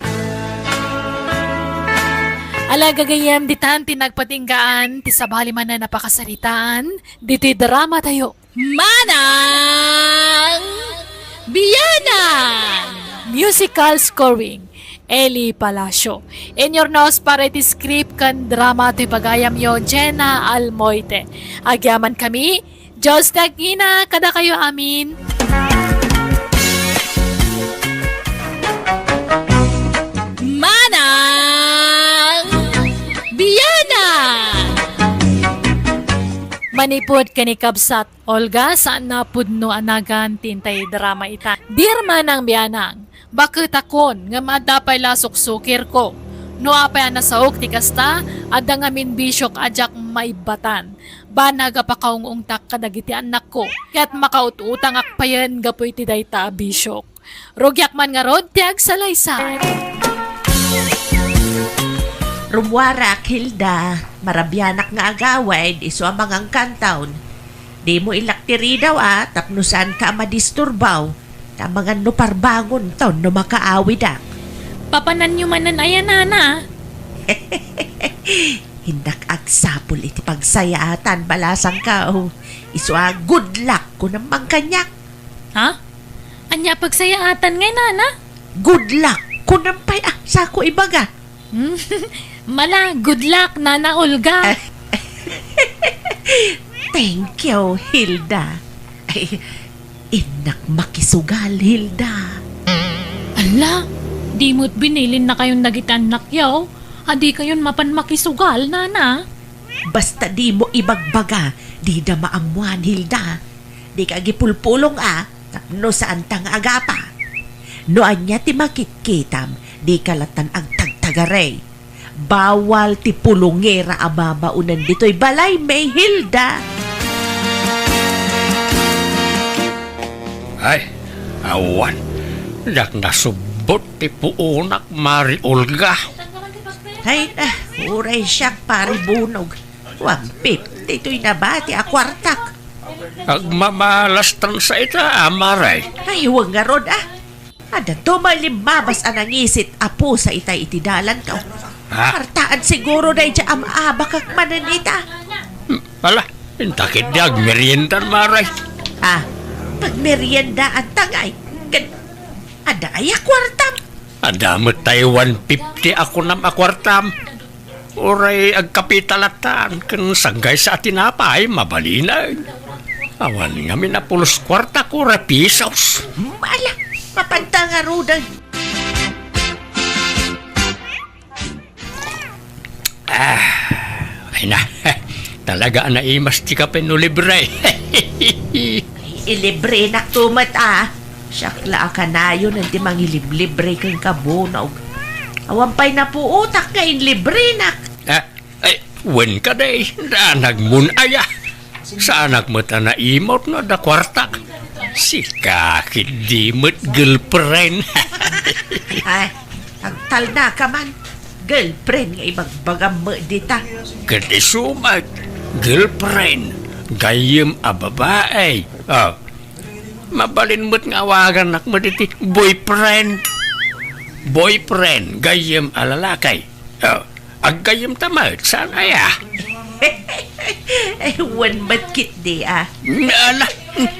Ala gagayem, ditan ti nagpatinggaan ti sabali manen a pakasaritaan ditoy drama tayo. Manang Bianang! Musical scoring, Eli Palacio. In your nose para iti script ken drama ti pagayamyo, Jenna Almoite. Agyaman kami, Dios ti agina kadakayo amin. Manang Bianang! Manipud ken ni kabsat Olga, saan a pudno a nagan ti intay drama ita. Dear Manang Bianang, baketakon, ngem adda pay la suksukirko. No apay a nasaok ti kasta, adda ngamin bisiok a diak maibbatan. Banag a pakaung-ungtak kadagiti annakko, ket makaut-utangak payen gapu iti dayta a bisiok. Rugiak man ngarud ti agsalaysay. Rummuarak, Hilda. Marabianak nga agawid, isu a mangangkantaon. Dimo ilak ti ridaw a, tapno saanka a madisturbaw. Ta amangan no parbangonton no makaawidak. Papananyo manen aya, nana? Innak agsapul iti pagsayaatan, balasangko. Isu a good luck, kunam man kaniak. Ha? Ania a pagsayaatan ngay, nana? Good luck, kunam pay a, sako ibaga. Hmm? Mala, good luck, Nana Olga. Thank you, Hilda. Ay, innak makisugal, Hilda. Ala, di mo't binilinnakayon dagiti annakyo. Adikayon mapan makisugal, nana. Basta dimo ibagbaga, dida maammuan, Hilda. Dika agipulpulong a, tapno saanta nga agapa. No ania ti makitkitam, dika lattan agtagtagaray. Bawal ti pulongera a babaonen ditoy balay, May Hilda. Ay, awan. Diak nasubbot ti puonak, Mari Olga. Ay, ah, uray siak, Pari Bunog. One fifty toy nabati a kuartak. Agmamalastan sa ita, Mari. Ay, wen ngarud, ah. Adda tumoy limmabas a nangisit a pusa itay iti dalanko. Ha? Kuartaan siguro daydiay am-abakak manen ita. Hmm, ala, inta ketdi agmeriendan, Mari. Ah, pagmeriendaanta ngay. Ket adda aya kuartam? Adda met tay one fifty a kunam a kuartam. Uray agkape ta lattan ken sanggaysa a tinapay, mabalinen. Awan ngamin a pulos kuarta ko, uray pisos. Ala, mapanta ngaruden. Ah, ay na. Talaga a naimas ti kape no libre. Ilibrenakto met, ah. Siak la a kanayon ti mangiliblibre kenka, Bunog. Awan pay napuotak nga inlibrenak. Ah, ay, wen kadi, danagmon aya. Saanak met a naimut no adda kuartak. Sika ketdi met girlfriend. Ay, agtalnaka man. Girlfriend nga ibagbagam met dita. Ket isu met, girlfriend, gayyem a babae. Ah, mabalin met nga awagannak met iti boyfriend. Boyfriend, gayyem a lalaki. Ah, aggayyem ta met, saan aya? Ay, wen met ketdi, ah. Ala,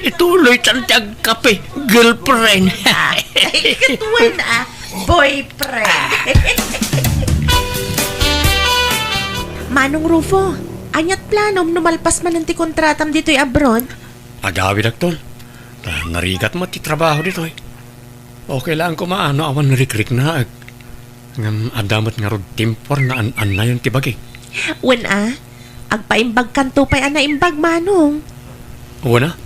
ituloytan ti agkape, girlfriend. Ah, ay, ket wen, ah, boyfriend. Manong Rufo, aniat planom no malpas manen ti kontratam ditoy abroad? Agawidakton. Ta narigat met ti trabaho ditoy. Okay laeng koma no awan rikriknaek. Ngem adda met ngarud tiempo nga an-annayon ti bagi. Wen a, agpaimbagkanto pay a naimbag, Manong. Wen a,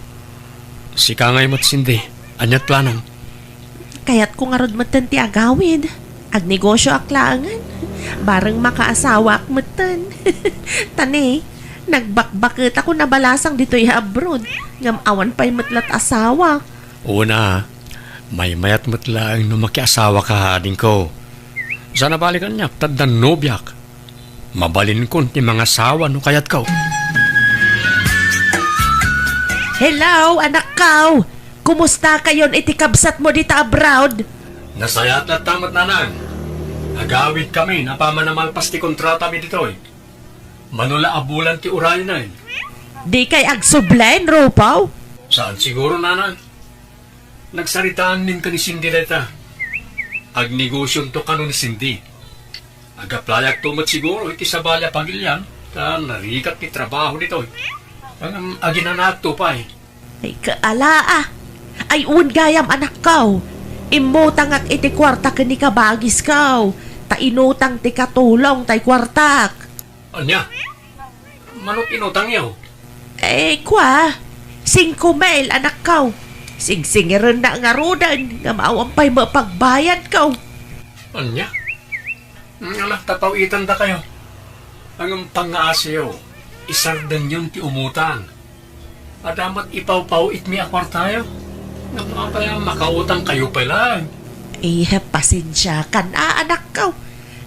sika ngay met, Cindy, aniat planom? Kayatko ngarud metten ti agawid. Agnegosioak laengen. Bareng makaasawaak metten. Ta ne, nagbakbaketako a balasang ditoy abroad. Ngem awan pay met lat asawak. Wen a, maymayat met laeng no makiasawaka, adingko. Saan a bali kaniak, ta addan nobiak. Mabalinkon ti mangasawa no kayatko. Hello, anakko! Kumustakayon iti kabsatmo dita abroad? Nasayaat latta met, nanang. Agawidkamin apaman a malpas ti kontratami ditoy. Mano la a bulan ti uraynen. Dikay agsubli, Rufo? Saan siguro, nanang. Nagsaritaanmin ken ni Cindy dayta. Agnegosionto kano ni Cindy. Agaplayakto met siguro iti sabali a pagilian, ta narigat ti trabaho ditoy. Ngem aginanaakto pay. Ay, kaala, ah. Ay, wen gayam, anakko. Immutangak iti kuarta ken ni kabagisko. Ta inutang ti katulong tay kuartak. Ania? Mano ti inutangyo? Eh, kua, singko mil, anakko. Singsingirennak ngaruden, ngem awan pay mapagbayadko. Ania? Ala, ta paw-itandakayo. Ngem pangngaasiyo, isardenyon ti umutang. Adda met ipawpaw-itmi a kuartayo. Ngem apay a makautangkayo pay laeng? Eh, pasensiakan a, anakko.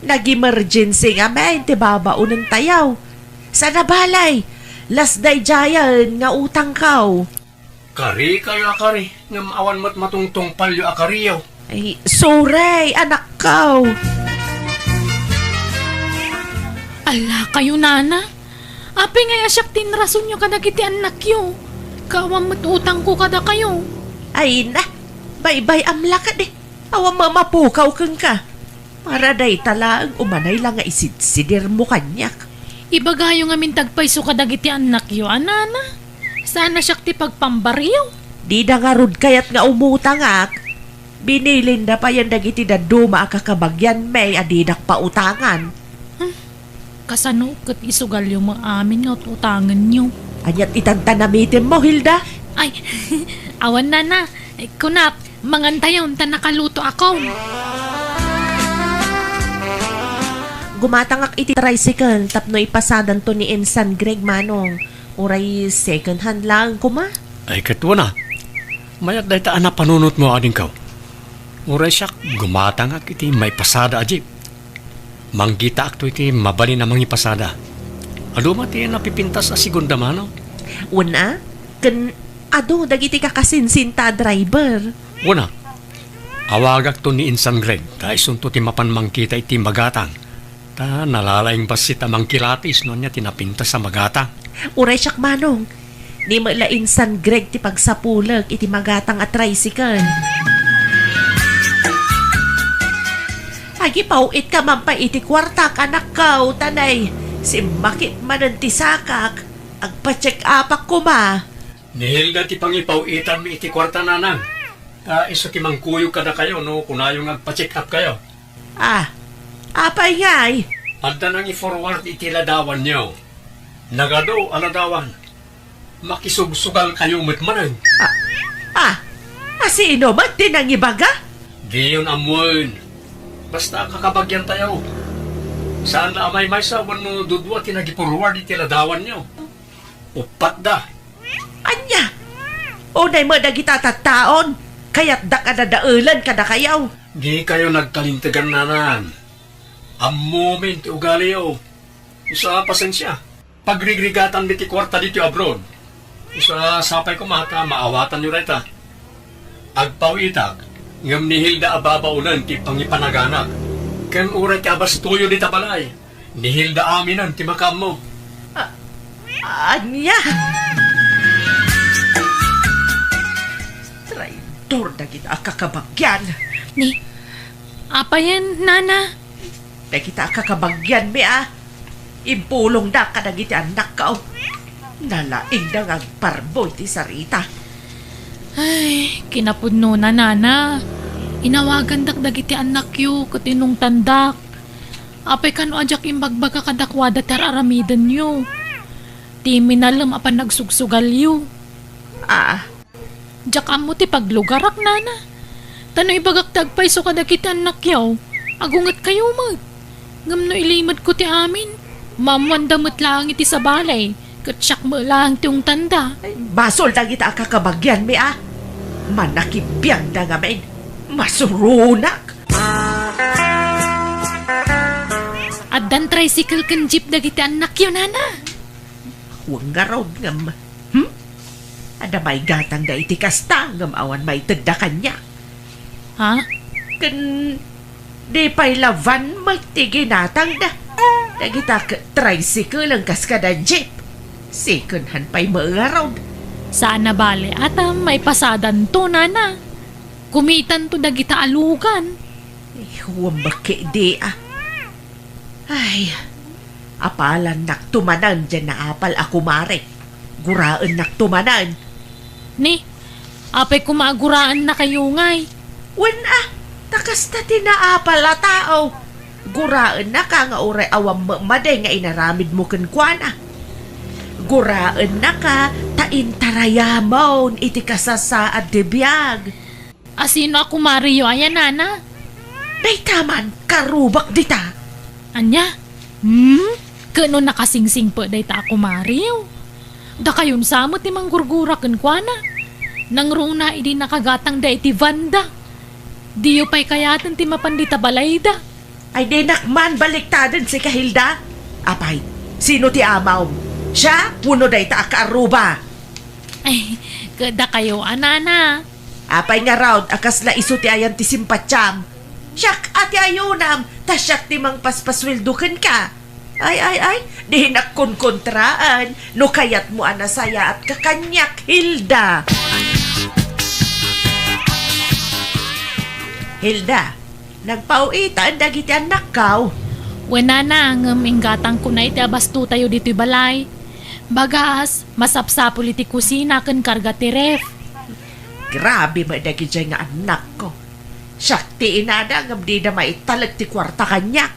Nag-emergency ngamin ti babaonentayo. Saan a bali, las daydiayen nga utangko. Karikayo a kari, ngem awan met matungtungpalyo a kariyo. Ay, sorry, anakko. Ala kayo, nana. Apay ngay a siak ti inrasonyo kadagiti annakyo? Ket awan met utangko kadakayo. Ay na, baybay-am la kadi. Awan mamapukaw kenka. Para dayta laeng, umanay la nga isidsidirmo kaniak. Ibagayo ngamin ti agpayso kadagiti annakyo, a nana. Saan a siak ti pagpambaryo? Dida ngarud kayat nga umutangak. Binilinda payen dagiti dadduma a kakabagianmi a didak pautangan. Hmm. Kasano ket isugalyo met amin nga ut-utangenyo? Aniat itan ta namitemmo, Hilda? Ay, awan, nana. Kunak, Mangantayon ta nakalutoakon. Gumatangak iti tricycle tapno ipasadanto ni Insan Greg, Manong. Uray second hand laeng koma. Ay, ket wen a. Mayat dayta a napanunotmo, adingko. Uray siak, gumatangak iti maipasada a jeep. Manggitaakto iti mabalin a mangipasada. Adu met ti napipintas a segunda mano. Wen a, ken adu dagiti kakasinsinta a driver. Wen a, awagakto ni Insan Greg, ta isunto ti mapan mangkita iti magatang. Ta nalalaing bassit a mangkilatis no ania ti napintas a magatang. Uray siak, Manong. Ni met la Insan Greg ti pagsapulek iti magatang a tricycle. Agipaw-itka man pay iti kuartak, anakko, ta nay, simmakit manen ti sakak. Agpa-check upak koma. Ni Hilda ti pangipaw-itanmi iti kuarta, nanang. Ta isu ti mangkuyog kadakayo no kunayo nga agpa-check up kayo. Ah, apay ngay? Adda nangi-forward iti ladawanyo. Nagadu a ladawan. Makisugsugal kayo met manen. Ah, ah, a sino met ti nangibaga? Diyon ammoen. Basta kakabagian tayo. Saan la a maymaysa wenno dudua ti nagi-forward iti ladawanyo. Uppat da. Ania? Unay met dagita tattaon, kayatdak a dadaelan kadakayo. Dikayo nagkalintegan, nanang. Ammomin ti ugaliyo. Isu a pasensia. Pagrigrigatanmi ti kuarta ditoy abroad. Isu a sapay koma ta maawatanyo dayta. Agpaw-itak, ngem ni Hilda a babaonen ti pangipanaganak. Ken uray ti abastoyo dita balay, ni Hilda aminen ti makaammo. A-, ania? Traidor dagita a kakabagian. Ni, apayen, nana? Dagita a kakabagianmi a impulongda kadagiti annakko. Nalaingda nga agparbo iti sarita. Ay, kinapudnona, nana. Inawagandak dagiti annakyo ket inungtandak. Apay kano a diak imbagbaga kadakuada ti ar-aramidenyo? Ti minalem a panagsugsugalyo. Ah, Diak ammo ti paglugarak, nana. Ta no ibagak ti agpayso kadagiti annakyo, agungetkayo met. Ngem no ilimedko ti amin, maammoanda met laeng iti sabali, ket siak met laeng ti ungtanda. Ay, basol dagita a kakabagianmi a. Manakibiangda ngamin. Masuronak. Addan tricycle ken jeep dagiti annakyo, nana. Wen ngarud ngem, hmm? Adda maigatangda iti kasta ngem awan maitedda kaniak. Ha? Ken di pay la van met ti ginatangda. Dagita ket tricycle-en kas kada jeep. Second hand pay met ngarud. Saan a bale a ta maipasadanto, nana. Kumitanto dagita a lugan. Eh, wen met ketdi a. Ay, apalannakto manen diay naapal a kumare. Guraennakto manen. Ni, apay koma a guraennakayo ngay? Wen a, ta kasta ti naapal a tao. Guraennaka nga uray awan met madi nga inaramidmo kenkuana. Guraennaka ta intarayamon iti kasasaad ti biag. A sino a kumareyo aya, nana? Dayta man, karubak dita. Ania? Hmm? Ket no nakasingsingpet dayta a kumareyo? Dakayon sa met ti manggurgura kenkuana. Nangruna idi nakagatangda iti vanda. Diyo pay kayaten ti mapan dita balayda. Ay, dinak man baliktaden sika, Hilda. Apay, sino ti amawm? Siak wenno dayta a kaarruba? Ay, ket dakayo a, nana. Apay ngarud a kasla isu ti ayan ti simpatiam? Siak a ti ayunam, ta siak ti mangpaspasueldo kenka. Ay, ay, ay, dinak konkontraan no kayatmo a nasayaatka kaniak, Hilda. Hilda, nagpaw-itan dagiti annakko. Wen, nana, ngem inggatangkona iti abastotayo ditoy balay. Bagas, masapsapul iti kusina ken karga ti ref. Grabe met dagidiay nga annakko. Siak ti inada ngem dida maitalek ti kuarta kaniak.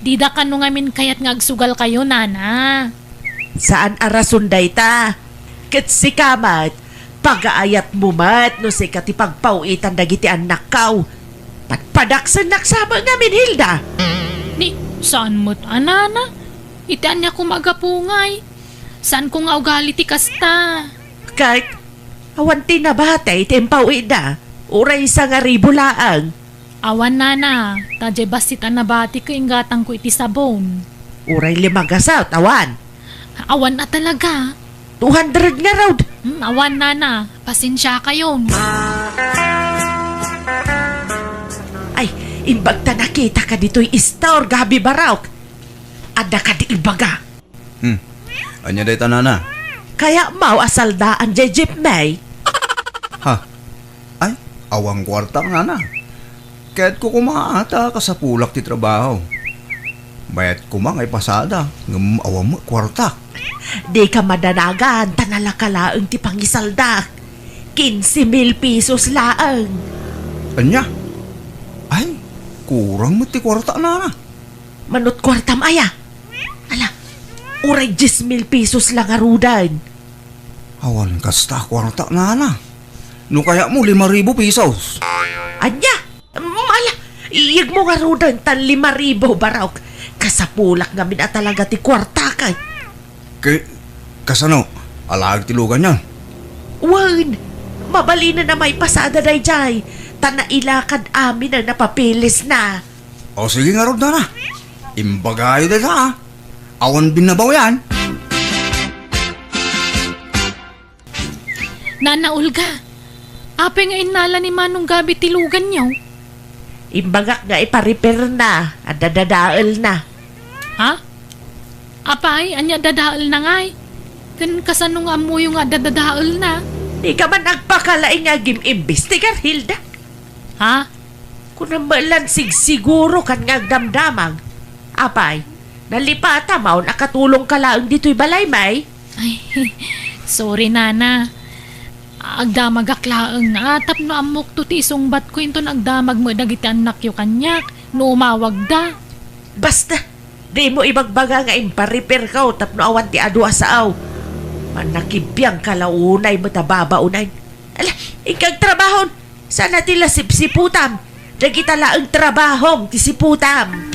Dida kano ngamin kayat nga agsugalkayo, nana. Saan a rason dayta. Ket sika met, Pagaayatmo met no sika ti pagpaw-itan dagiti annakko. Padpadaksennak sa met ngamin, Hilda. Ni, saan met a, nana? Iti ania koma a gapu ngay? Saanko nga ugali ti kasta. Ket, awan ti nabati ti impaw-itda. Uray sangaribu laeng. Awan, nana, ta diay bassit a nabati ket inggatangko iti sabon. Uray lima gasut, awan. Awan a talaga. Two hundred ngarud. Hmm, awan, nana. Pasensiakayon. Ay, imbag ta nakitaka ditoy istor, Gabi Barok. Adda kadi ibaga? Hmm. Ania dayta, nana? Kayatmo a saldaan diay jeepney? Ha? Ay, awan kuarta, nana. Kayatko koma ta kasapulak ti trabaho. Mayat koma nga ipasada, ngem awan met kuarta. Dika madanagan, ta nalaka laeng ti pangisaldak. Quince mil pesos laeng. Ania? Ay, kurang met ti kuarta, nana. Manut kuartam aya? Ala, uray dies mil pesos la ngaruden. Awan kasta kuarta, nana. No kayatmo, lima ribu pesos. Ania? Mm, ala, iyegmo ngaruden ta lima ribu, Barok. Kasapulak ngamin a talaga ti kuartak. Ke-, kasano? Alaag ti luganyo? Wen, mabalinen a maipasada daydiay, ta nailakad amin a napapilisna. O, sige ngarud, nana. Imbagayo dayta, a. Awan binnabaw yan. Nana Olga, apay nga innala ni Manong Gabi ti luganyo? Imbagak nga iparepairna, adda dadaelna. Ha? Apay, ania dadaelna ngay? Ken kasano nga ammoyo nga adda dadaelna? Dika man agpakalaing nga agim-imbestigar, Hilda. Ha? Kunam met lan sigsiguro ken nga agdamdamag. Apay, nalipatam a nakatulongka laeng ditoy balay, may? Ay, sorry, nana. Agdamagak laeng, a, tapno ammokto ti isungbatko inton agdamag met dagiti annakyo kaniak no umawagda. Basta, dimo ibagbaga nga imparepairko tapno awan ti adu a sao. Manakibiangka la unay met a babaonen. Ala, inka agtrabahon. Saan a ti la sipsiputam. Dagita laeng trabahom ti siputam.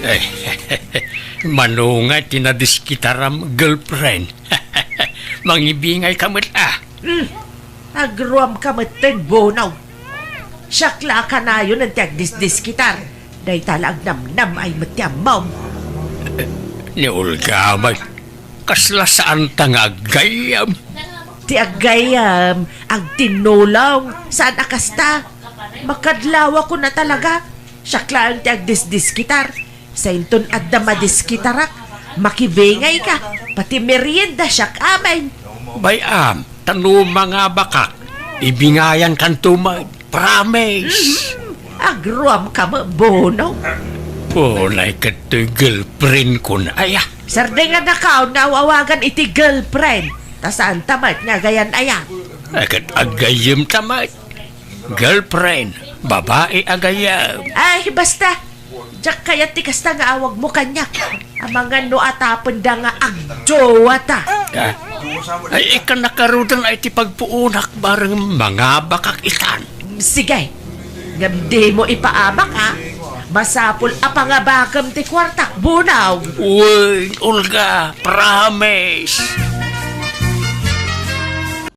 Eh, mano ngay ti nadiskitaram, girlfriend? Mangibingayka met, a. Hmm. Agruamka metten, Bonaw. Siak la a kanayon ti agdisdiskitar. Dayta la agnamnam ay met ti ammom. Ni Olga met, kasla saanta nga aggayyem. Ti aggayyem, agtinnulong, saan a kasta? Makadlawakon a talaga. Siak laeng ti agdisdiskitar. Sainton adda madiskitarak, makibingayka, pati merienda siak amin. Bay-am, ta no mangabakak, ibingayankanto met, promise. Mhm. Agruamka met, Bono. Punay ket toy girlfriend ko na, aya. Sardengannakon nga aw-awagan iti girlfriend, ta saanta met nga agayan aya. Ay, ket agayyemta met. Girlfriend, babai a gayyem. Ay, basta. Diak kayat ti kasta nga awagmo kaniak. Amangan no atapenda nga agjowa ta. Ah. Ay, ikan nakarudan ay ti pagpuunak bareng mangabakak itan. Sige. Ngem dimo ipaabak, a. Masapul a pangabakem ti kuartak, Bonaw. Uy, Olga, promise.